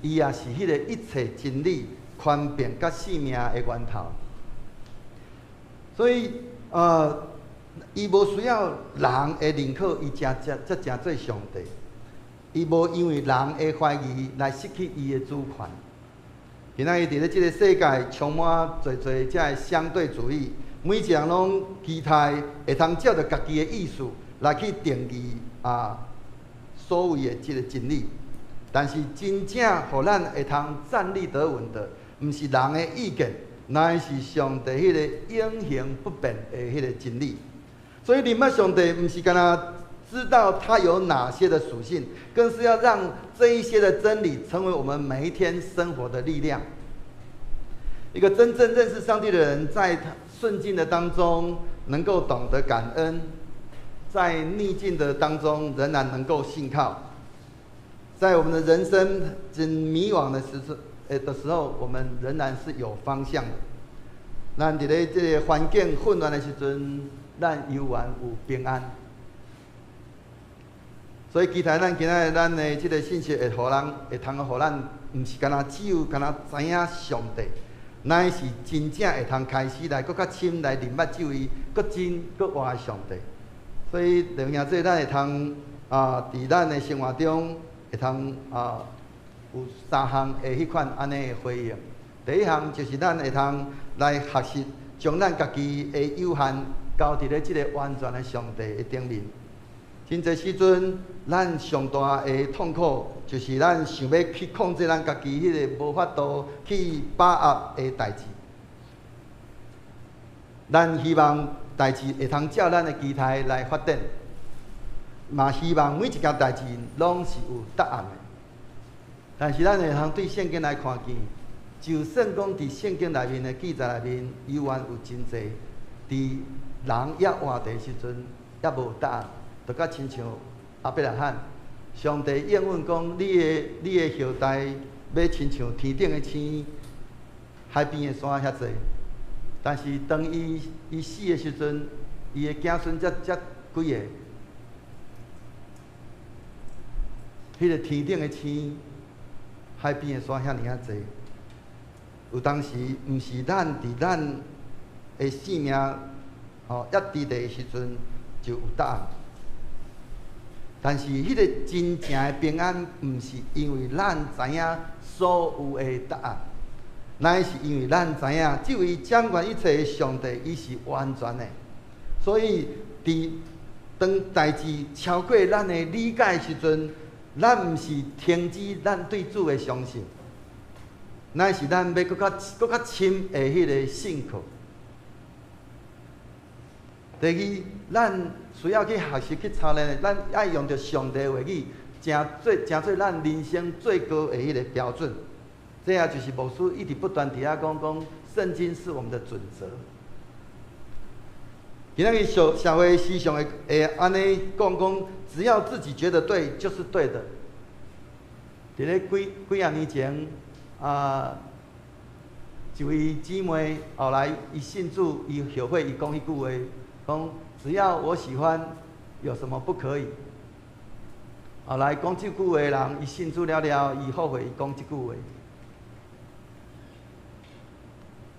Speaker 2: 伊也是彼個一切真理、權柄佮性命的源頭。所以，伊無需要人的認可，伊才成做上帝。伊無因為人的懷疑來失去伊的主權。今仔日佇咧這個世界充滿濟濟這个相對主義，每一個人攏期待會通照著家己的意思來去定義啊所謂的這個真理。但是真正予咱會通站立得穩的，毋是人的意見，乃是上帝彼个永恆不變的彼個真理。所以，認捌上帝毋是干焦知道他有哪些的屬性，更是要讓這一些的真理成為我們每一天生活的力量。一個真正認識上帝的人，在順境的當中能夠懂得感恩，在逆境的當中仍然能夠信靠。在我們的人生真迷惘的時候，我們仍然是有方向的。咱佇咧這個環境混亂的時陣，咱猶原有平安。所以期待咱今仔日咱的這個信息會予人，會通予咱，毋是干焦只有干焦知影上帝，乃是真正會通開始來閣較深來認捌這位閣真閣活的上帝。所以，弟兄姊，咱會通啊，佇咱的生活中會通啊，有三項的彼款按呢的回應。第一項就是咱會通來學習，將咱家己的有限佮交佇咧這个完全的上帝的頂面。真濟時陣，咱上大的痛苦，就是咱想欲去控制咱家己彼个無法度去把握的代誌。咱希望代誌會通照咱的期待來發展，嘛希望每一件代誌攏是有答案的。但是咱會通對聖經來看見，就算講佇聖經內面的記載內面，猶原有真濟佇人猶活佇的時陣，猶無答案。就佮親像亞伯拉罕，上帝應允講，你的後代欲親像天頂的星、海邊的沙遐濟。但是當伊死的時陣，伊的子孫才幾个？彼个天頂的星、海邊的沙遐爾仔濟。有當時毋是咱佇咱的性命吼猶佇的時陣就有答案。但是，彼个真正的平安，毋是因為咱知影所有的答案，乃是因為咱知影，這位掌管一切的上帝，伊是完全的。所以，佇當代誌超過咱的理解的時陣，咱毋是停止咱對主的相信，乃是咱欲閣較深的彼个信靠。第二，咱需要去學習去操練的，咱愛用著上帝話語，成做咱人生最高的彼个標準。這也就是牧師一直不斷佇遐講講，聖經是我們的準則。今仔日社會時常會按呢講講，只要自己覺得對，就是對的。佇咧幾幾仔年前，啊，一位姊妹後來伊信主，伊後悔伊講彼句話，講只要我喜歡，有什麼不可以？後來講這句話的人，伊信主了了，伊後悔伊講這句話。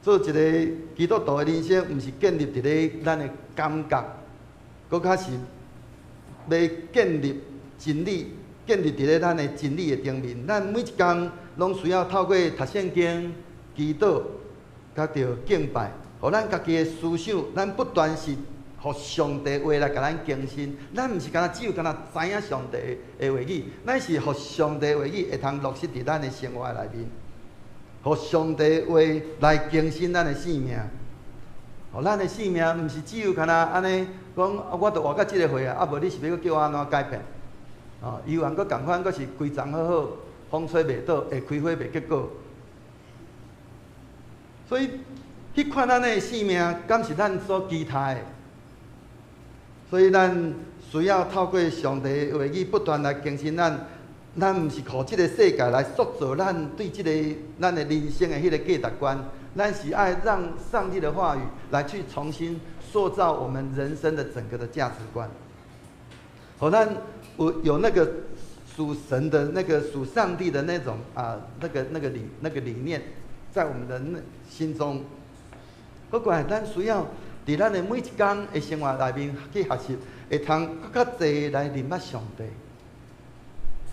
Speaker 2: 做一个基督徒的人生，毋是建立佇咧咱的感覺，閣較是欲建立真理，建立佇咧咱的真理的頂面。咱每一工攏需要透過讀聖經、祈禱、佮著敬拜，予咱家己的思想，咱不斷是予上帝話來共咱更新。咱毋是干焦只有干焦知影上帝的話語，咱是予上帝話語會通落實佇咱的生活內面。予上帝話來更新咱的生命，予咱的生命毋是只有干焦按呢講，我著活到這个歲啊，啊無你是欲閣叫我按怎改變？哦，猶原閣仝款，閣是規叢好好，風吹袂倒，會開花袂結果。所以，彼款按呢的生命，敢是咱所期待的？所以，咱需要透過上帝的話語不斷來更新咱。咱毋是予這个世界來塑造咱對這个咱的人生的彼个價值觀，咱是愛讓上帝的話語來去重新塑造我們人生的整個的價值觀。予咱有那個屬神的那個屬上帝的那種啊，那個理念，在我們的那心中。閣過來，咱需要佇咱的每一工的生活內面去學習，會通閣較濟來認捌上帝。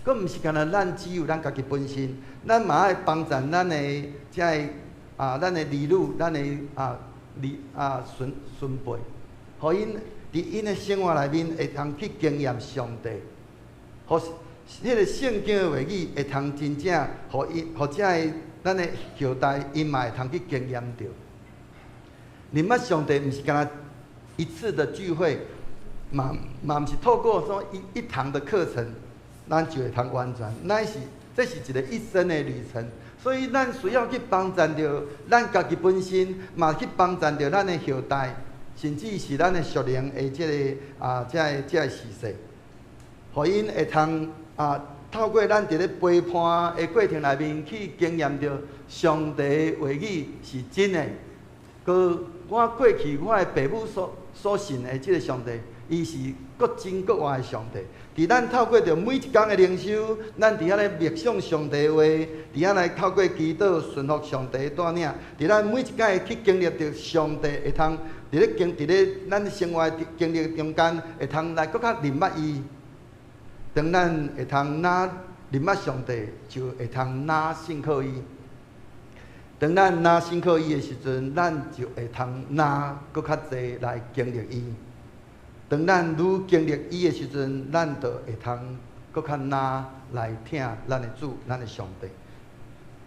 Speaker 2: 閣毋是干焦咱只有咱家己本身，咱嘛愛幫助咱的這个啊，咱的兒女，咱的啊兒啊孫孫輩，予𪜶佇𪜶的生活內面會通去經驗上帝，予彼个聖經的話語會通真正予𪜶，予這个咱的後代，𪜶嘛會通去經驗著。認捌上帝毋是干焦一次的聚會，嘛毋是透過說一堂的課程，咱就會通完全，乃是這是一个一生的旅程，所以咱需要去幫助著咱家己本身，嘛去幫助著咱的後代，甚至是咱的屬靈的這个啊，這个時勢，予𪜶會通啊，透過咱佇咧陪伴的過程內面去經驗著上帝的話語是真的。閣我過去我的爸母所信的這个上帝，伊是閣真閣活的上帝。佇咱透過著每一工的靈修，咱佇遐咧默想上帝話，佇遐來透過祈禱順服上帝的帶領，佇咱每一擺去經歷著上帝，會通佇咧咱生活的經歷中間，會通來閣較認捌伊。當咱會通若認捌上帝，就會通若信靠伊。當咱若信靠伊的時陣，咱就會通若閣較濟來經歷伊。當咱愈經歷伊的時陣，咱就會通閣較若來疼咱的主、咱的上帝。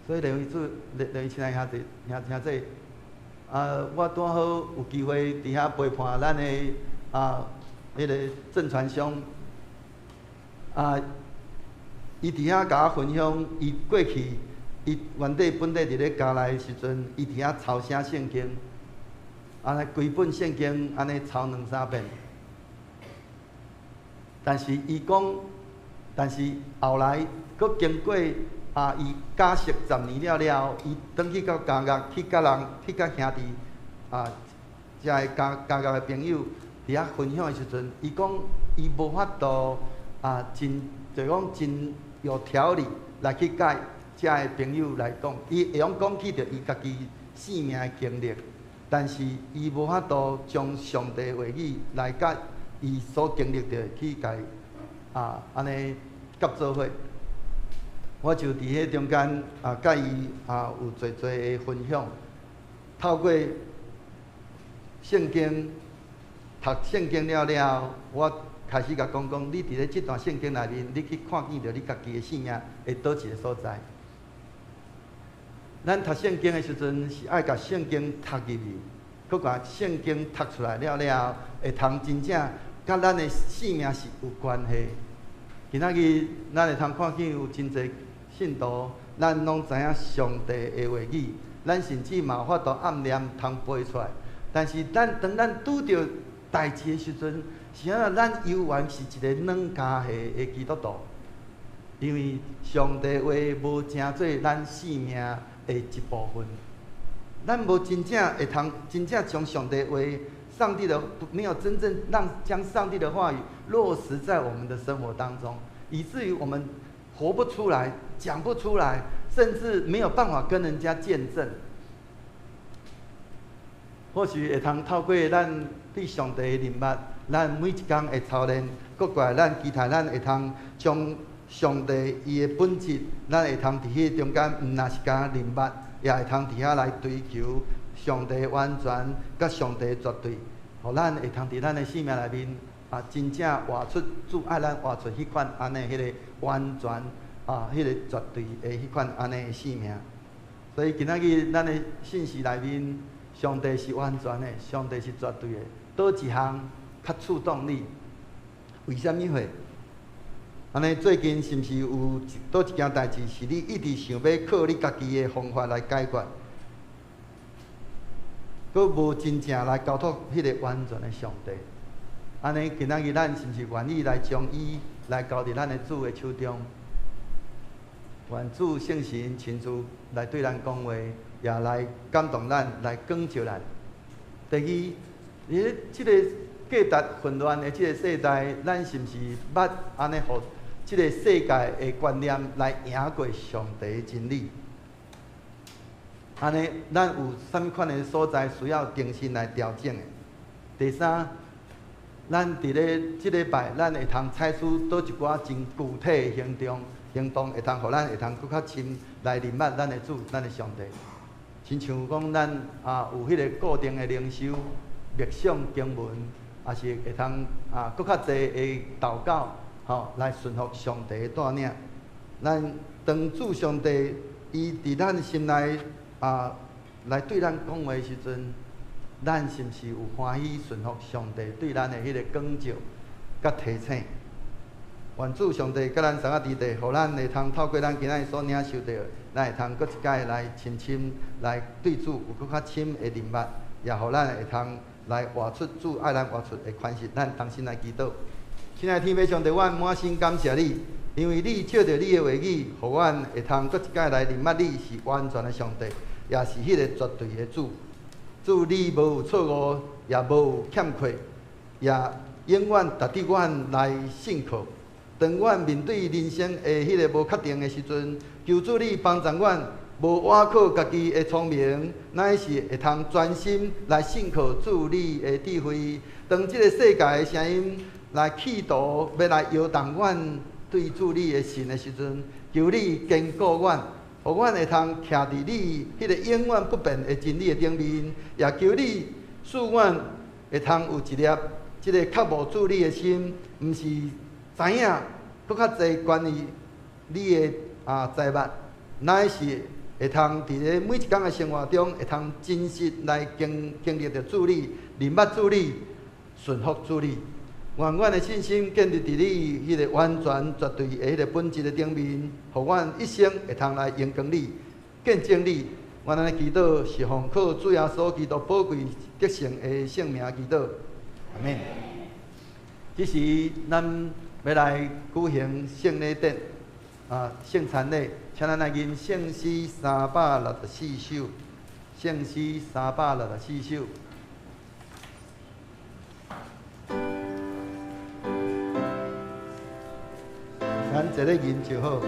Speaker 2: 所以，兩位主、兩位親愛兄弟、兄弟，啊，我拄好有機會佇遐陪伴咱的彼个鄭傳兄，啊，伊佇遐共我分享，伊過去伊原底本底佇咧加內的時陣，伊佇遐抄寫聖經，按呢規本聖經按呢抄兩三遍。但是伊講，但是後來閣經過啊，伊假釋10年了了，伊轉去到監獄去佮人去佮兄弟啊，遮个監獄的朋友佇遐分享的時陣，伊講伊無法度啊，真就講真有條理來去共遮个朋友來講，伊會用講起著伊家己生命的經歷，但是伊無法度將上帝話語來佮伊所經歷著去共啊按呢合做伙。我就佇彼中間啊，佮伊啊有濟濟的分享，透過聖經讀聖經了了，我開始共講講，你佇咧這段聖經內面，你去看見著你家己的生命會佗一个所在。咱讀聖經的時陣，是愛共聖經讀入去，閣共聖經讀出來了了，會通真正佮咱的生命是有關係。今仔日咱會通看見有真濟信徒，咱攏知影上帝的話語，咱甚至嘛有法度按念通背出來。但是咱當咱拄著代誌的時陣，是按怎？咱猶原是一个軟加下的基督徒，因為上帝話無成做咱生命的一部分，咱無真正會通真正將上帝話、上帝的沒有真正讓將上帝的話語落實在我們的生活當中，以至於我們活不出來、講不出來，甚至沒有辦法跟人家見證。或許會通透過咱對上帝的認捌，咱每一工的操練，閣過來咱期待咱會通將上帝伊的本質，咱會通佇彼個中間，毋若是干認捌，也會通佇遐來追求上帝完全，佮上帝絕對，予咱會通佇咱的生命內面啊，真正活出主愛咱活出彼款按呢彼个完全啊，彼个絕對的彼款按呢的生命。所以今仔日咱的信息內面，上帝是完全的，上帝是絕對的，佗一項較觸動你？為啥物會？按呢最近是毋是有佗一件代誌是你一直想欲靠你家己的方法來解決，閣無真正來交託彼个完全的上帝？按呢今仔日咱是毋是願意來將伊來交佇咱的主的手中？願主聖神親自來對咱講話，也來感動咱，來光照咱。第二，佇這个價值混亂的這个世代，咱是毋是捌按呢，予這个世界的觀念來贏過上帝的真理？按呢，咱有啥物款的所在需要重新來調整的？第三，咱佇咧這禮拜，咱會通採取佗一寡真具體的行動，行動會通予咱會通閣較深來認捌咱的主、咱的上帝。親像講咱啊有彼个固定的靈修、默想經文，抑是會通啊閣較濟的禱告，吼來順服上帝的帶領。咱當主上帝伊佇咱心內啊來對咱講話的時陣，咱是毋是有歡喜順服上帝對咱的彼个光照佮提醒？願主上帝佮咱三個弟弟，予咱會通透過咱今仔日所領受著，咱會通閣一擺來深深來對主有閣較深的認捌，也予咱會通來活出主愛咱活出的款式。咱同心來祈禱。親愛的天父上帝，阮滿心感謝你，因為你藉著你的話語，予阮會通閣一擺來認捌你是完全的上帝，也是彼个絕對的主。主，你無有錯誤，也無有欠缺，也永遠值得阮來信靠。當阮面對人生的彼个無確定的時陣，求主你幫助阮，無倚靠家己的聰明，乃是會通專心來信靠主你的智慧。當這个世界的聲音來企圖欲來搖動阮對主你的信的時陣，求你堅固阮，予阮會通徛佇你彼个永遠不變的真理的頂面，也求你賜阮會通有一粒這个渴慕主你的心，毋是知影閣較濟關於你的財物，乃是會通佇咧每一工的生活中，會通真實來經歷著主你，認捌主你，順服主你。願阮的信心建立佇你彼个完全絕對的彼个本質的頂面，予阮一生會通來榮光你、見證你。阮按呢祈禱是奉靠主耶穌基督寶貴得勝的聖名祈禱，阿們。這時咱欲來舉行聖禮典，聖餐禮，請咱來吟聖詩364首，聖詩364首。咱坐咧吟就好。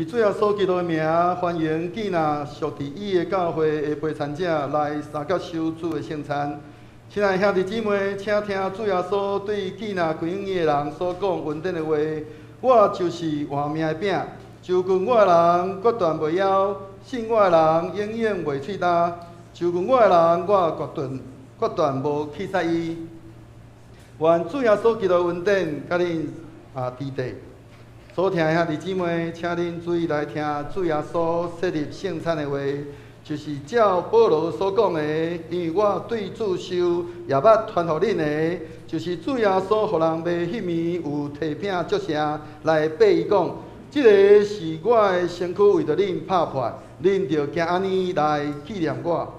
Speaker 2: 主耶穌基督的名，歡迎囝若屬佇伊的教會的陪餐者來相佮守主的聖餐。親愛兄弟姊妹，請聽主耶穌對囝若歸向伊的人所講恩典的話：我就是活命的餅，就近我的人決斷袂枵，信我的人永遠袂喙焦。就近我的人，我決斷無棄絕伊。願主耶穌基督的恩典佮恁佇底。所聽的兄弟姊妹，請恁注意來聽主耶穌設立聖餐的話，就是照保羅所講的，因為我對主受，也捌傳予恁的，就是主耶穌予人賣彼暝有提餅祝謝來擘伊講，這个是我的身軀為著恁拍破，恁著行按呢來紀念我。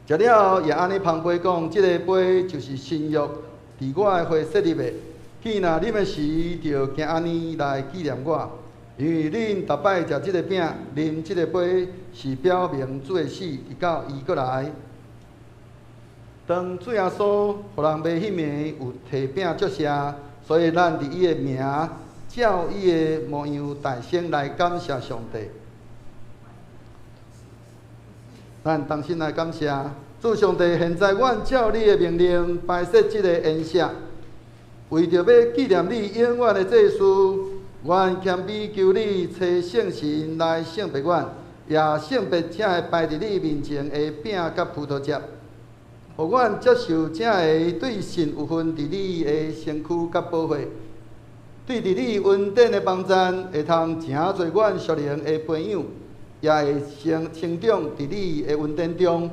Speaker 2: 食了也按呢捧杯講，這个杯就是新約，佇我的血設立的。見若啉的時，就行按呢來紀念我，因為恁逐擺食這个餅、啉這个杯，是表明主的死，直到伊閣來。當主耶穌予人賣彼暝有提餅祝謝，所以咱佇伊的名，照伊的模樣大聲來感謝上帝。咱同心來感謝主上帝。現在阮照你的命令，擺設這個筵席。為著欲紀念你永遠的祭司，阮謙卑求你差聖神來聖別阮，也聖別這个擺佇你面前的餅佮葡萄汁，予阮接受這个對神有份佇你的身軀佮寶血，對佇你恩典的幫贊，會通誠濟阮屬靈的培養，也會成長佇你的恩典中，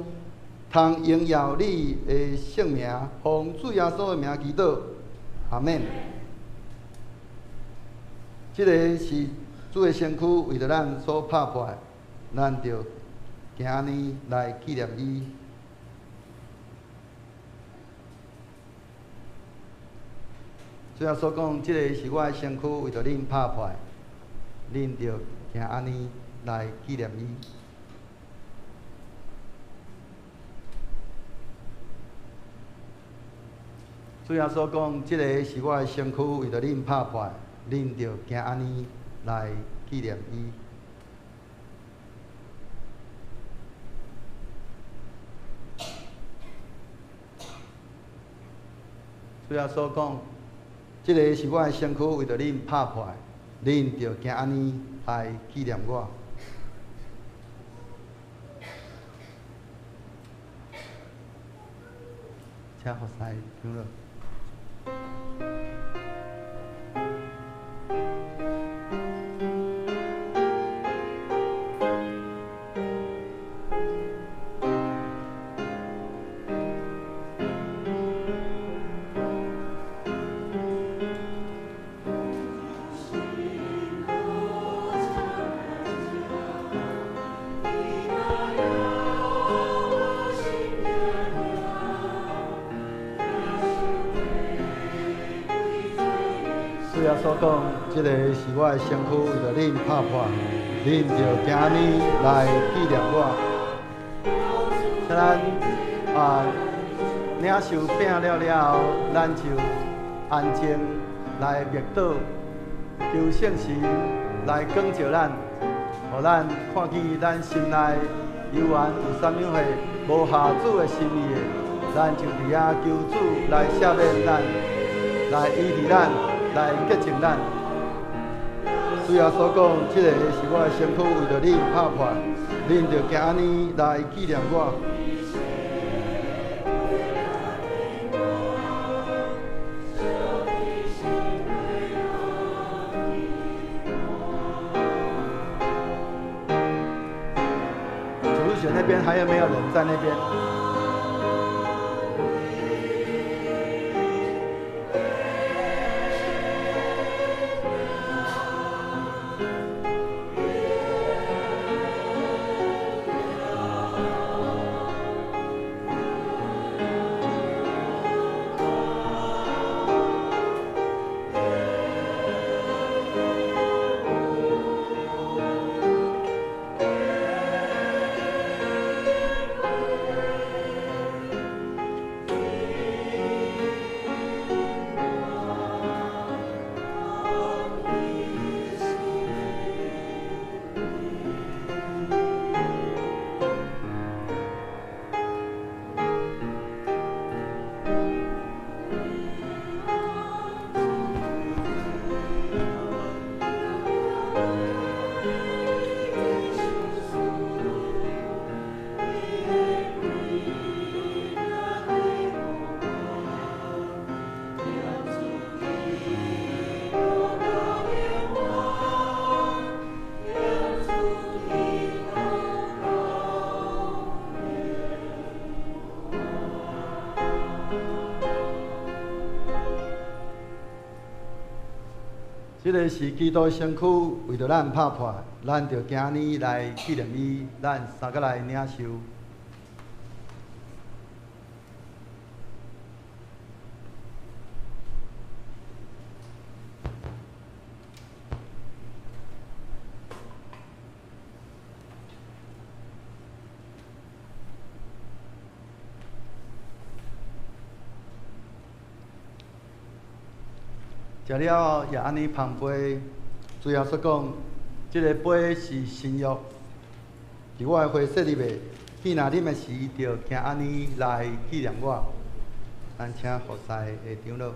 Speaker 2: 通榮耀你的聖名，奉主耶穌的名祈禱，阿們。這个是主的身軀，為著咱所拍破的，咱就行按呢來紀念伊。主耶穌講，這个是我的身軀，為著恁拍破的，恁就行按呢來紀念伊。主耶穌講，這个是我的身軀，為著恁拍破的，恁就行按呢來紀念伊。主耶穌講，這个是我的身軀，為著恁拍破的，恁就行按呢來紀念我。請服侍長老。主耶穌講，這个是我的身軀，為著恁拍破，恁就行按呢來紀念我。請咱領受餅了了後，咱就安靜來默禱，求聖神來光照咱，予咱看見咱心內猶原有啥物貨無合主的心意的，咱就佇遐求主來赦免咱，來醫治咱，來潔淨咱。主耶穌講，這个是我的身軀，為著恁拍破，恁就行按呢來紀念我。主日學那邊還有沒有人在那邊？這个是基督的身軀，為著咱拍破，咱就行按呢來紀念伊，咱三個來領受。食了也按呢捧杯，主耶穌講，這个杯是新約，是我的血設立的。彼若啉的時，就行按呢來紀念我。咱請服侍的長老。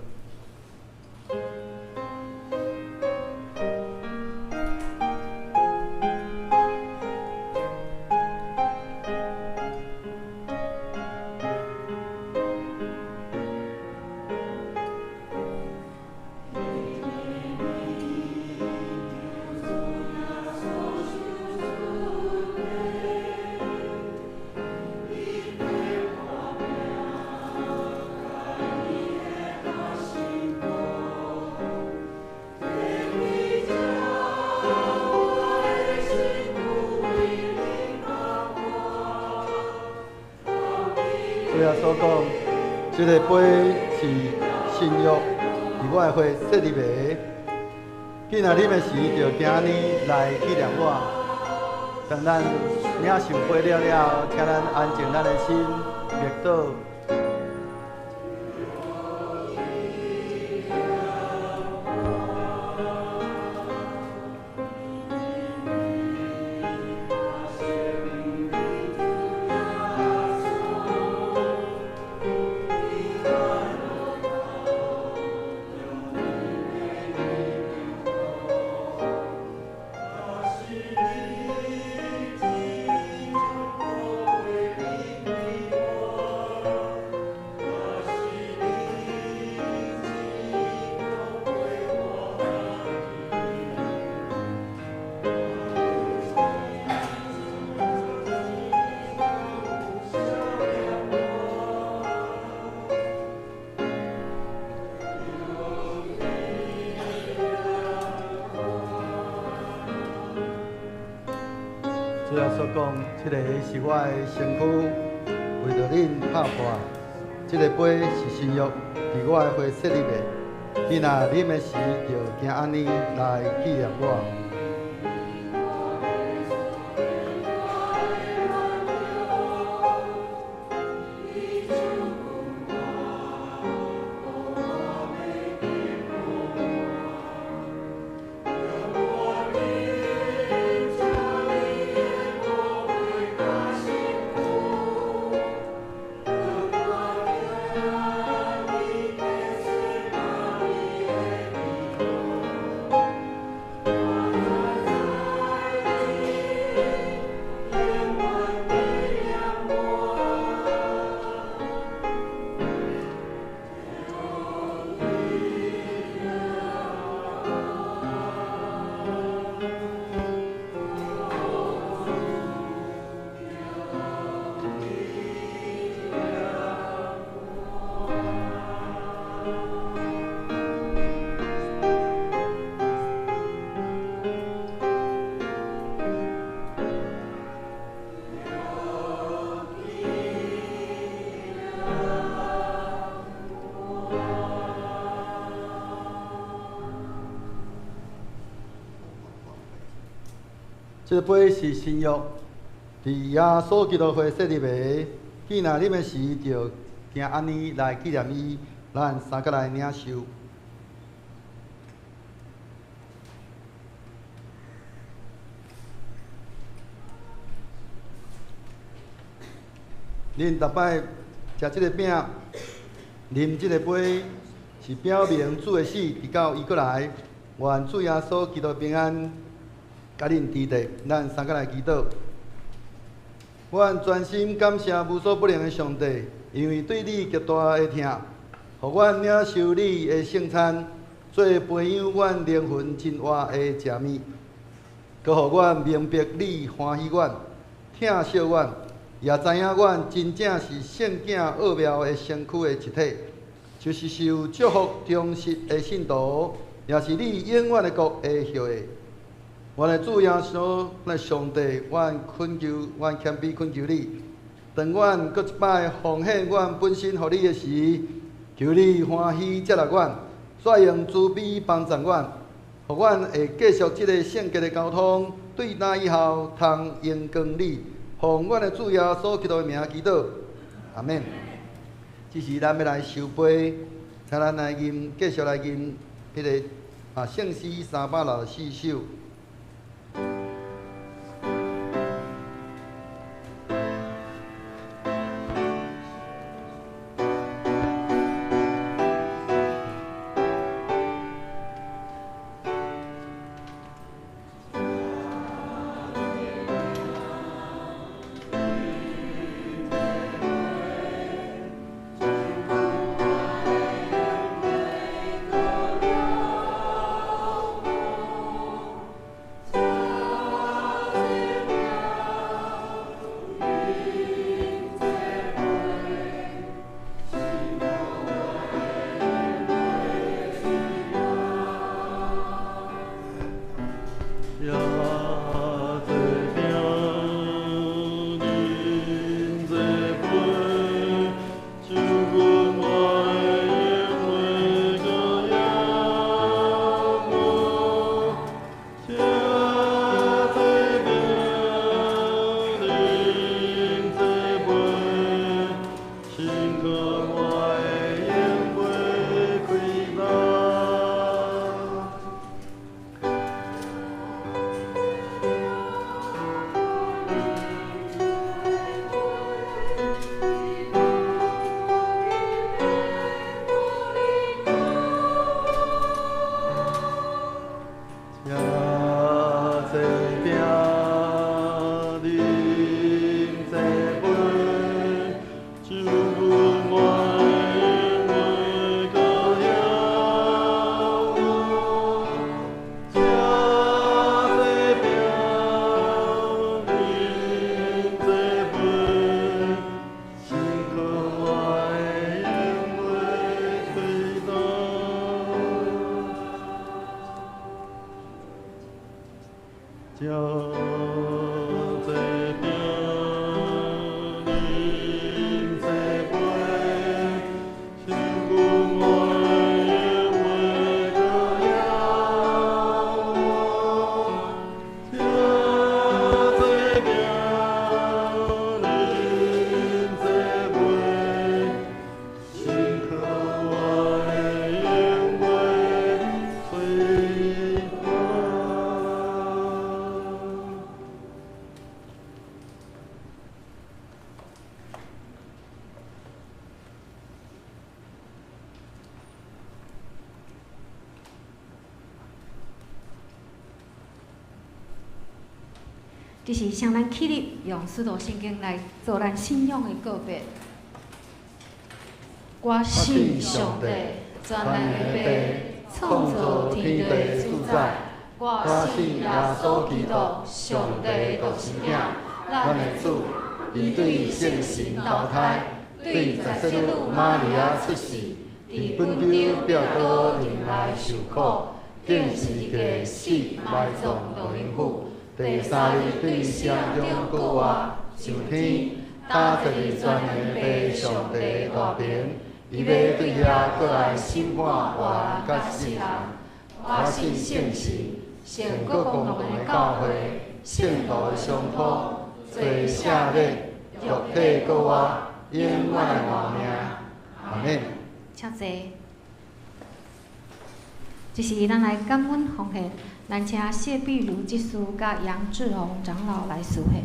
Speaker 2: 主耶穌講，這个杯是新約，佇我的血設立的。囝若啉的時，就行按呢來紀念我。當咱領受杯了了後，請咱安靜咱的心，默禱。主耶穌講，這个是我的身軀，為著恁拍破；這个杯是新約，佇我的血設立的。你若啉的時，就行按呢來紀念我。這个杯是新約，佇耶穌基督血設立的。囝若啉的時，就行按呢來紀念伊。咱三個來領受。恁逐擺食這个餅，啉這個杯，是表明主的死，直到伊閣來。願主耶穌基督平安，佮恁佇咧，咱三个來祈禱。阮專心感謝無所不能的上帝，因為對你極大的疼，予阮領受你的聖餐，做培養阮靈魂真活的食物，閣予阮明白你歡喜阮、疼惜阮，也知影阮真正是聖囝奧妙的身軀的一體，就是受祝福忠實的信徒，也是你永遠的國的後裔。阮的主耶穌，阮的上帝，阮懇求，阮謙卑懇求你，當阮閣一擺奉獻阮本身予你的時，求你歡喜接納阮，煞用慈悲幫助阮，予阮會繼續這個聖潔的交通，對今以後通榮光你。奉阮的主耶穌基督的名祈禱，阿們。這時咱欲來收杯，請咱來吟，繼續來吟彼个聖詩364首。靠我的永袂亏待。这济饼，啉这杯，救阮我永袂阁晓。这济饼，啉这杯，辛苦我永袂亏待。这济饼，啉这杯，辛苦我永袂阁晓。这济饼，啉这杯，辛苦我永袂亏待。
Speaker 1: 这是向咱起立，用使徒圣经来做咱信仰的告别。我信上帝，全能的父，创造天地的主宰。我信耶稣基督，上帝的独生子，咱的主，
Speaker 2: 伊对圣神投胎，对十圣女玛利亚出世，伫本丢彼多忍耐受苦，钉十字架死埋葬落阴府，第三日对死人中复活，上天，搭坐伫全能的父上帝的大爿，伊欲对遐阁来审判活人佮死人。
Speaker 1: 我信圣神，圣国公同的教会，
Speaker 2: 圣徒的相托，做圣礼，肉体阁活，永远的活命。阿们。
Speaker 1: 请坐。这是咱来感恩奉献，咱请谢碧如执事佮杨志宏长老来司献。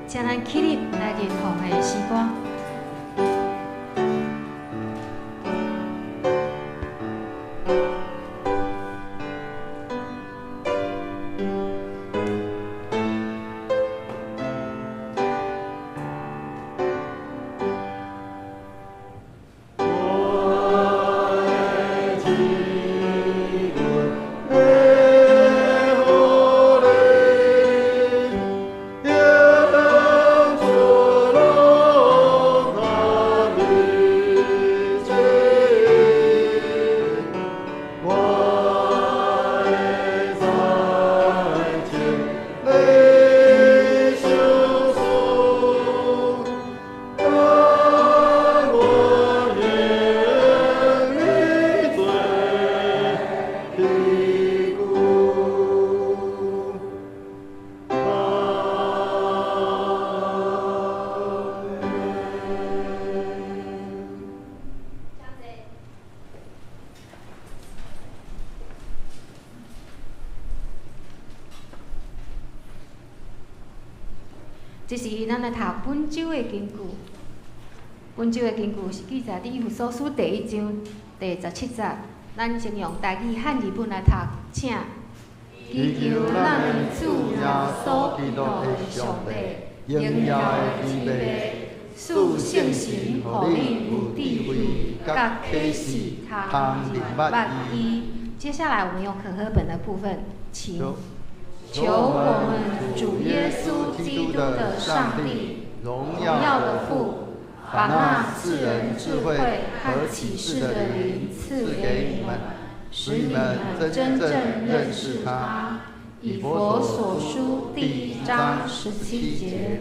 Speaker 1: 请咱起立来认奉献诗歌。
Speaker 2: 我的
Speaker 1: 這是咱來讀本週的根據。本週的根據是記載佇以弗所書第一章第十七節。咱先用台語漢字本來讀，請。
Speaker 2: 祈求咱的主耶穌基督的上帝，榮耀的天父，賜聖神，予恁有智慧，佮啟示，通認捌伊。
Speaker 1: 接下來我們用和合本的部分，請。求我們主耶穌基督的上帝，榮耀的父，把那賜人智慧和啟示的靈賜給你們，使你們真正認識他。以弗所書第一章十七節。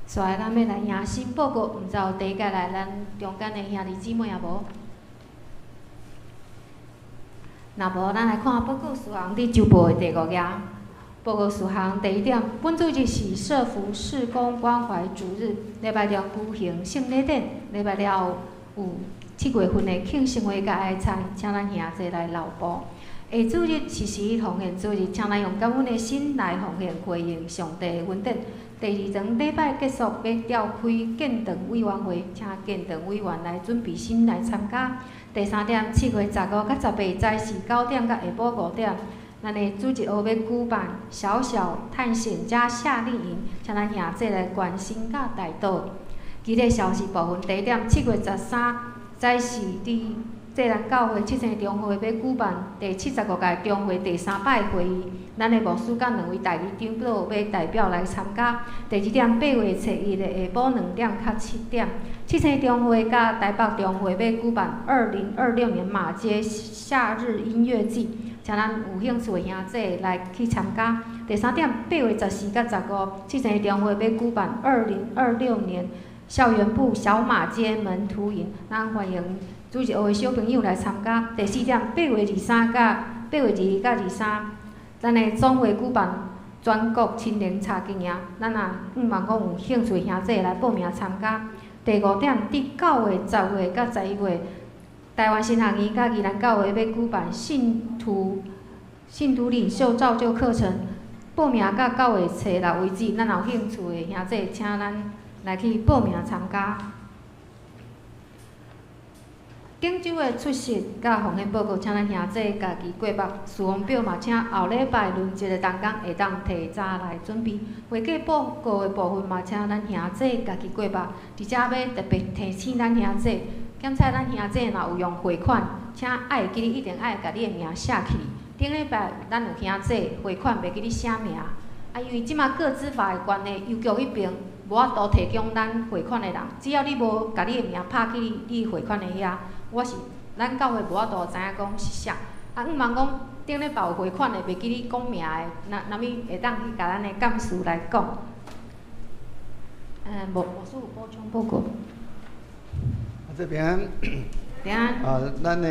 Speaker 1: 所以咱欲來迎新報告，毋知有第一屆來咱中間的兄弟姊妹也無？若無，咱來看報告事項佇週報的第五頁。報告事項第一點，本主日是社福事工關懷主日，禮拜六舉行聖禮典，禮拜六有7月份的慶生會佮愛餐，請咱兄弟來留步。下主日是十一奉獻主日，請咱用感恩的心來奉獻，回應上帝的恩典。第二場禮拜結束，欲召開建堂委員會，請建堂委員來準備心來參加。第三點，7月15佮18早時9點到下晡5點。咱的主日學欲舉辦小小探險家夏令營，請咱兄弟來關心佮代禱。其他消息部分，第一點，7月13早時佇濟南教會七星中會欲舉辦第七十五屆中會第三擺會議，咱的牧師佮兩位代理長老欲代表來參加。第二點，8月初一的下晡2點到7點，七星中會佮台北中會欲舉辦2026年馬偕夏日音樂季。請咱有興趣的兄弟來去參加。第三點，8月14佮15，七星中會欲舉辦2026年校園部小馬偕門徒營，咱歡迎主日學的小朋友來參加。第四點，8月23佮8月22佮23，咱的總會舉辦全國青年查經營，咱也向望講有興趣的兄弟來報名參加。第五點，佇9月、10月佮11月，台灣神學院佮宜蘭教會欲舉辦信徒領袖造就課程，報名到9月初六為止。咱若有興趣的兄弟，請咱來去報名參加。頂週的出席佮奉獻報告，請咱兄弟家己過目。事奉表嘛，請後禮拜輪值的同工會當提早來準備。會計報告的部分嘛，請咱兄弟家己過目。佇遮欲特別提醒咱兄弟，檢查咱兄弟若有用匯款，請愛會記得一定愛共你的名寫起。頂禮拜咱有兄弟匯款袂記得寫名，啊，因為這馬個資法的關係，郵局彼爿無法度提供咱匯款的人，只要你無共你的名拍去你匯款的遐，我是咱教會無法度知影講是啥。啊，向望講頂禮拜有匯款的袂記得講名的，若若物會當去共咱的幹事來講。牧師有補充報告。
Speaker 2: 這邊啊，咱的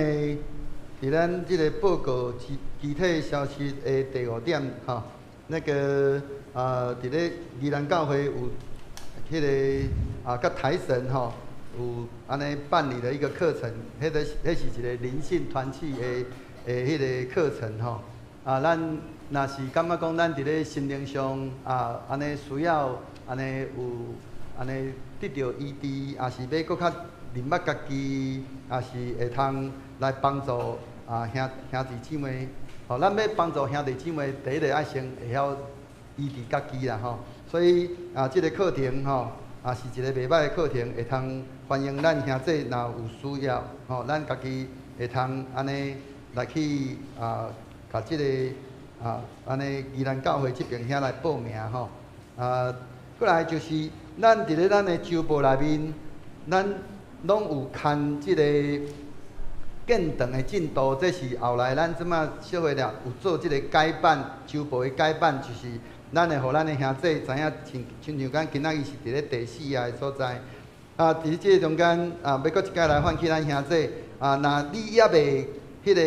Speaker 2: 佇咱這個報告具體消息的第五點吼，那個啊，佇咧宜蘭教會有彼個啊，佮台神吼有按呢辦理了一個課程，彼個彼是一個靈性團契的彼個課程吼。啊，咱若是感覺講咱佇咧心靈上啊，按呢需要按呢有按呢得著醫治，抑是欲閣較認捌家己，抑是會通來幫助啊兄弟姊妹。吼，咱欲幫助兄弟姊妹，第一个愛先會曉醫治家己啦吼。所以啊，這個課程吼，也是一個袂䆀的課程，會通歡迎咱兄弟若有需要，吼，咱家己會通按呢來去啊，共這個啊，按呢宜蘭教會這爿遐來報名吼。啊，過來就是咱佇咧咱的週報內面，咱攏有刊這個建堂的進度，這是後來咱這馬小會了有做這個改版，週報的改版，就是咱會予咱的兄弟知影，親像講今仔日是佇咧第四頁的所在。啊，佇這個中間啊，欲閣一擺來喚起咱兄弟啊，若你猶未彼個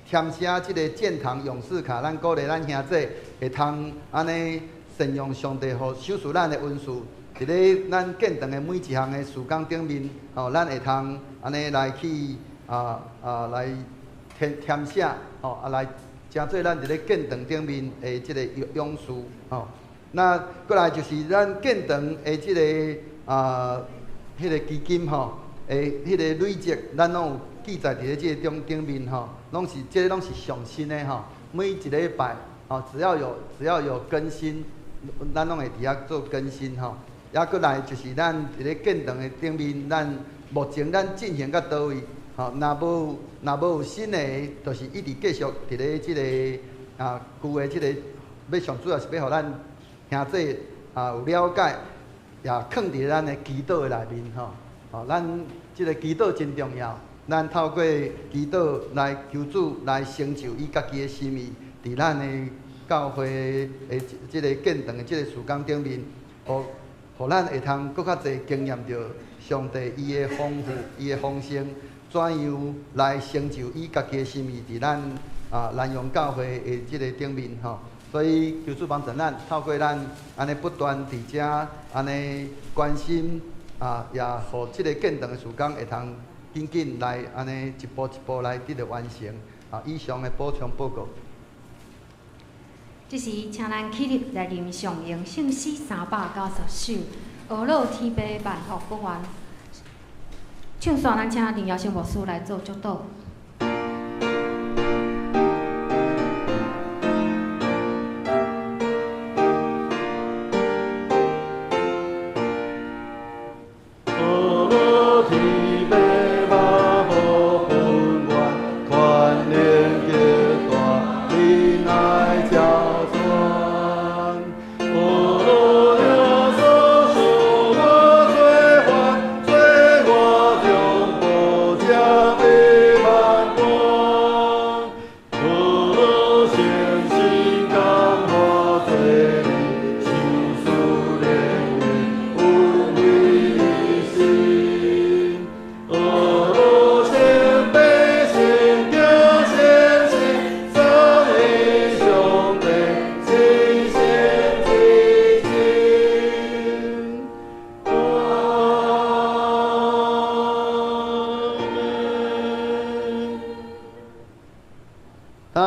Speaker 2: 填寫這個建堂勇士卡，咱鼓勵咱兄弟會通按呢善用上帝予賞賜咱的恩賜。佇咧咱建堂的每一項的事工頂面，吼，咱會通按呢來去來填寫，吼，啊來成做咱佇咧建堂頂面的這個勇士，吼。那過來就是咱建堂的這个啊，彼个基金吼，的彼个累積，咱攏有記載佇咧這个頂面吼，攏是這个攏是上新的吼。每一禮拜吼，只要有更新，咱攏會佇遐做更新吼。抑閣來就是咱佇咧建堂的頂面，咱目前咱進行到佗位，吼，若無有新的，就是一直繼續佇咧這个啊舊的這个，欲上主要是欲予咱兄弟啊有了解，也囥佇咱的祈禱的內面吼。吼，咱這个祈禱真重要，咱透過祈禱來求主來成就伊家己的心意，佇咱的教會的這个建堂的這個事工頂面，予咱會通閣較濟經驗著上帝伊的豐富、伊的豐盛，怎樣來成就伊家己的心意，佇咱啊南陽教會的這個頂面吼。所以求主幫助咱，透過咱按呢不斷佇遮按呢關心啊，也予這個建堂的事工會通緊緊來按呢一步一步來得著完成。啊，以上的補充報告。
Speaker 1: 這時，請咱起立來吟誦榮聖詩390首，呵咾天父萬福不完。唱煞，咱請林耀生牧師來做祝禱。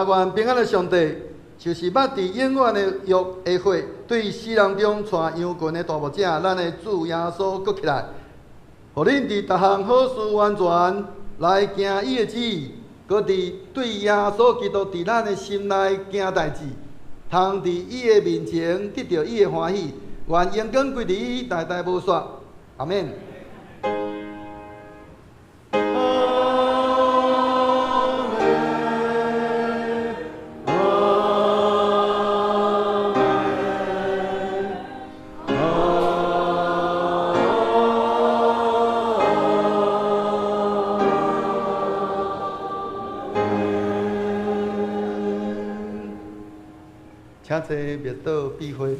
Speaker 2: 願平安的上帝，就是捌佇永遠的約的血，對死人中帶羊群的大牧者，咱的主耶穌閣起來，予恁佇逐項好事完全來行伊的旨意，閣佇對耶穌基督佇咱的心內行代誌，通佇伊的面前得著伊的歡喜，願榮光歸佇伊，代代無煞。阿們。請坐，默禱閉會。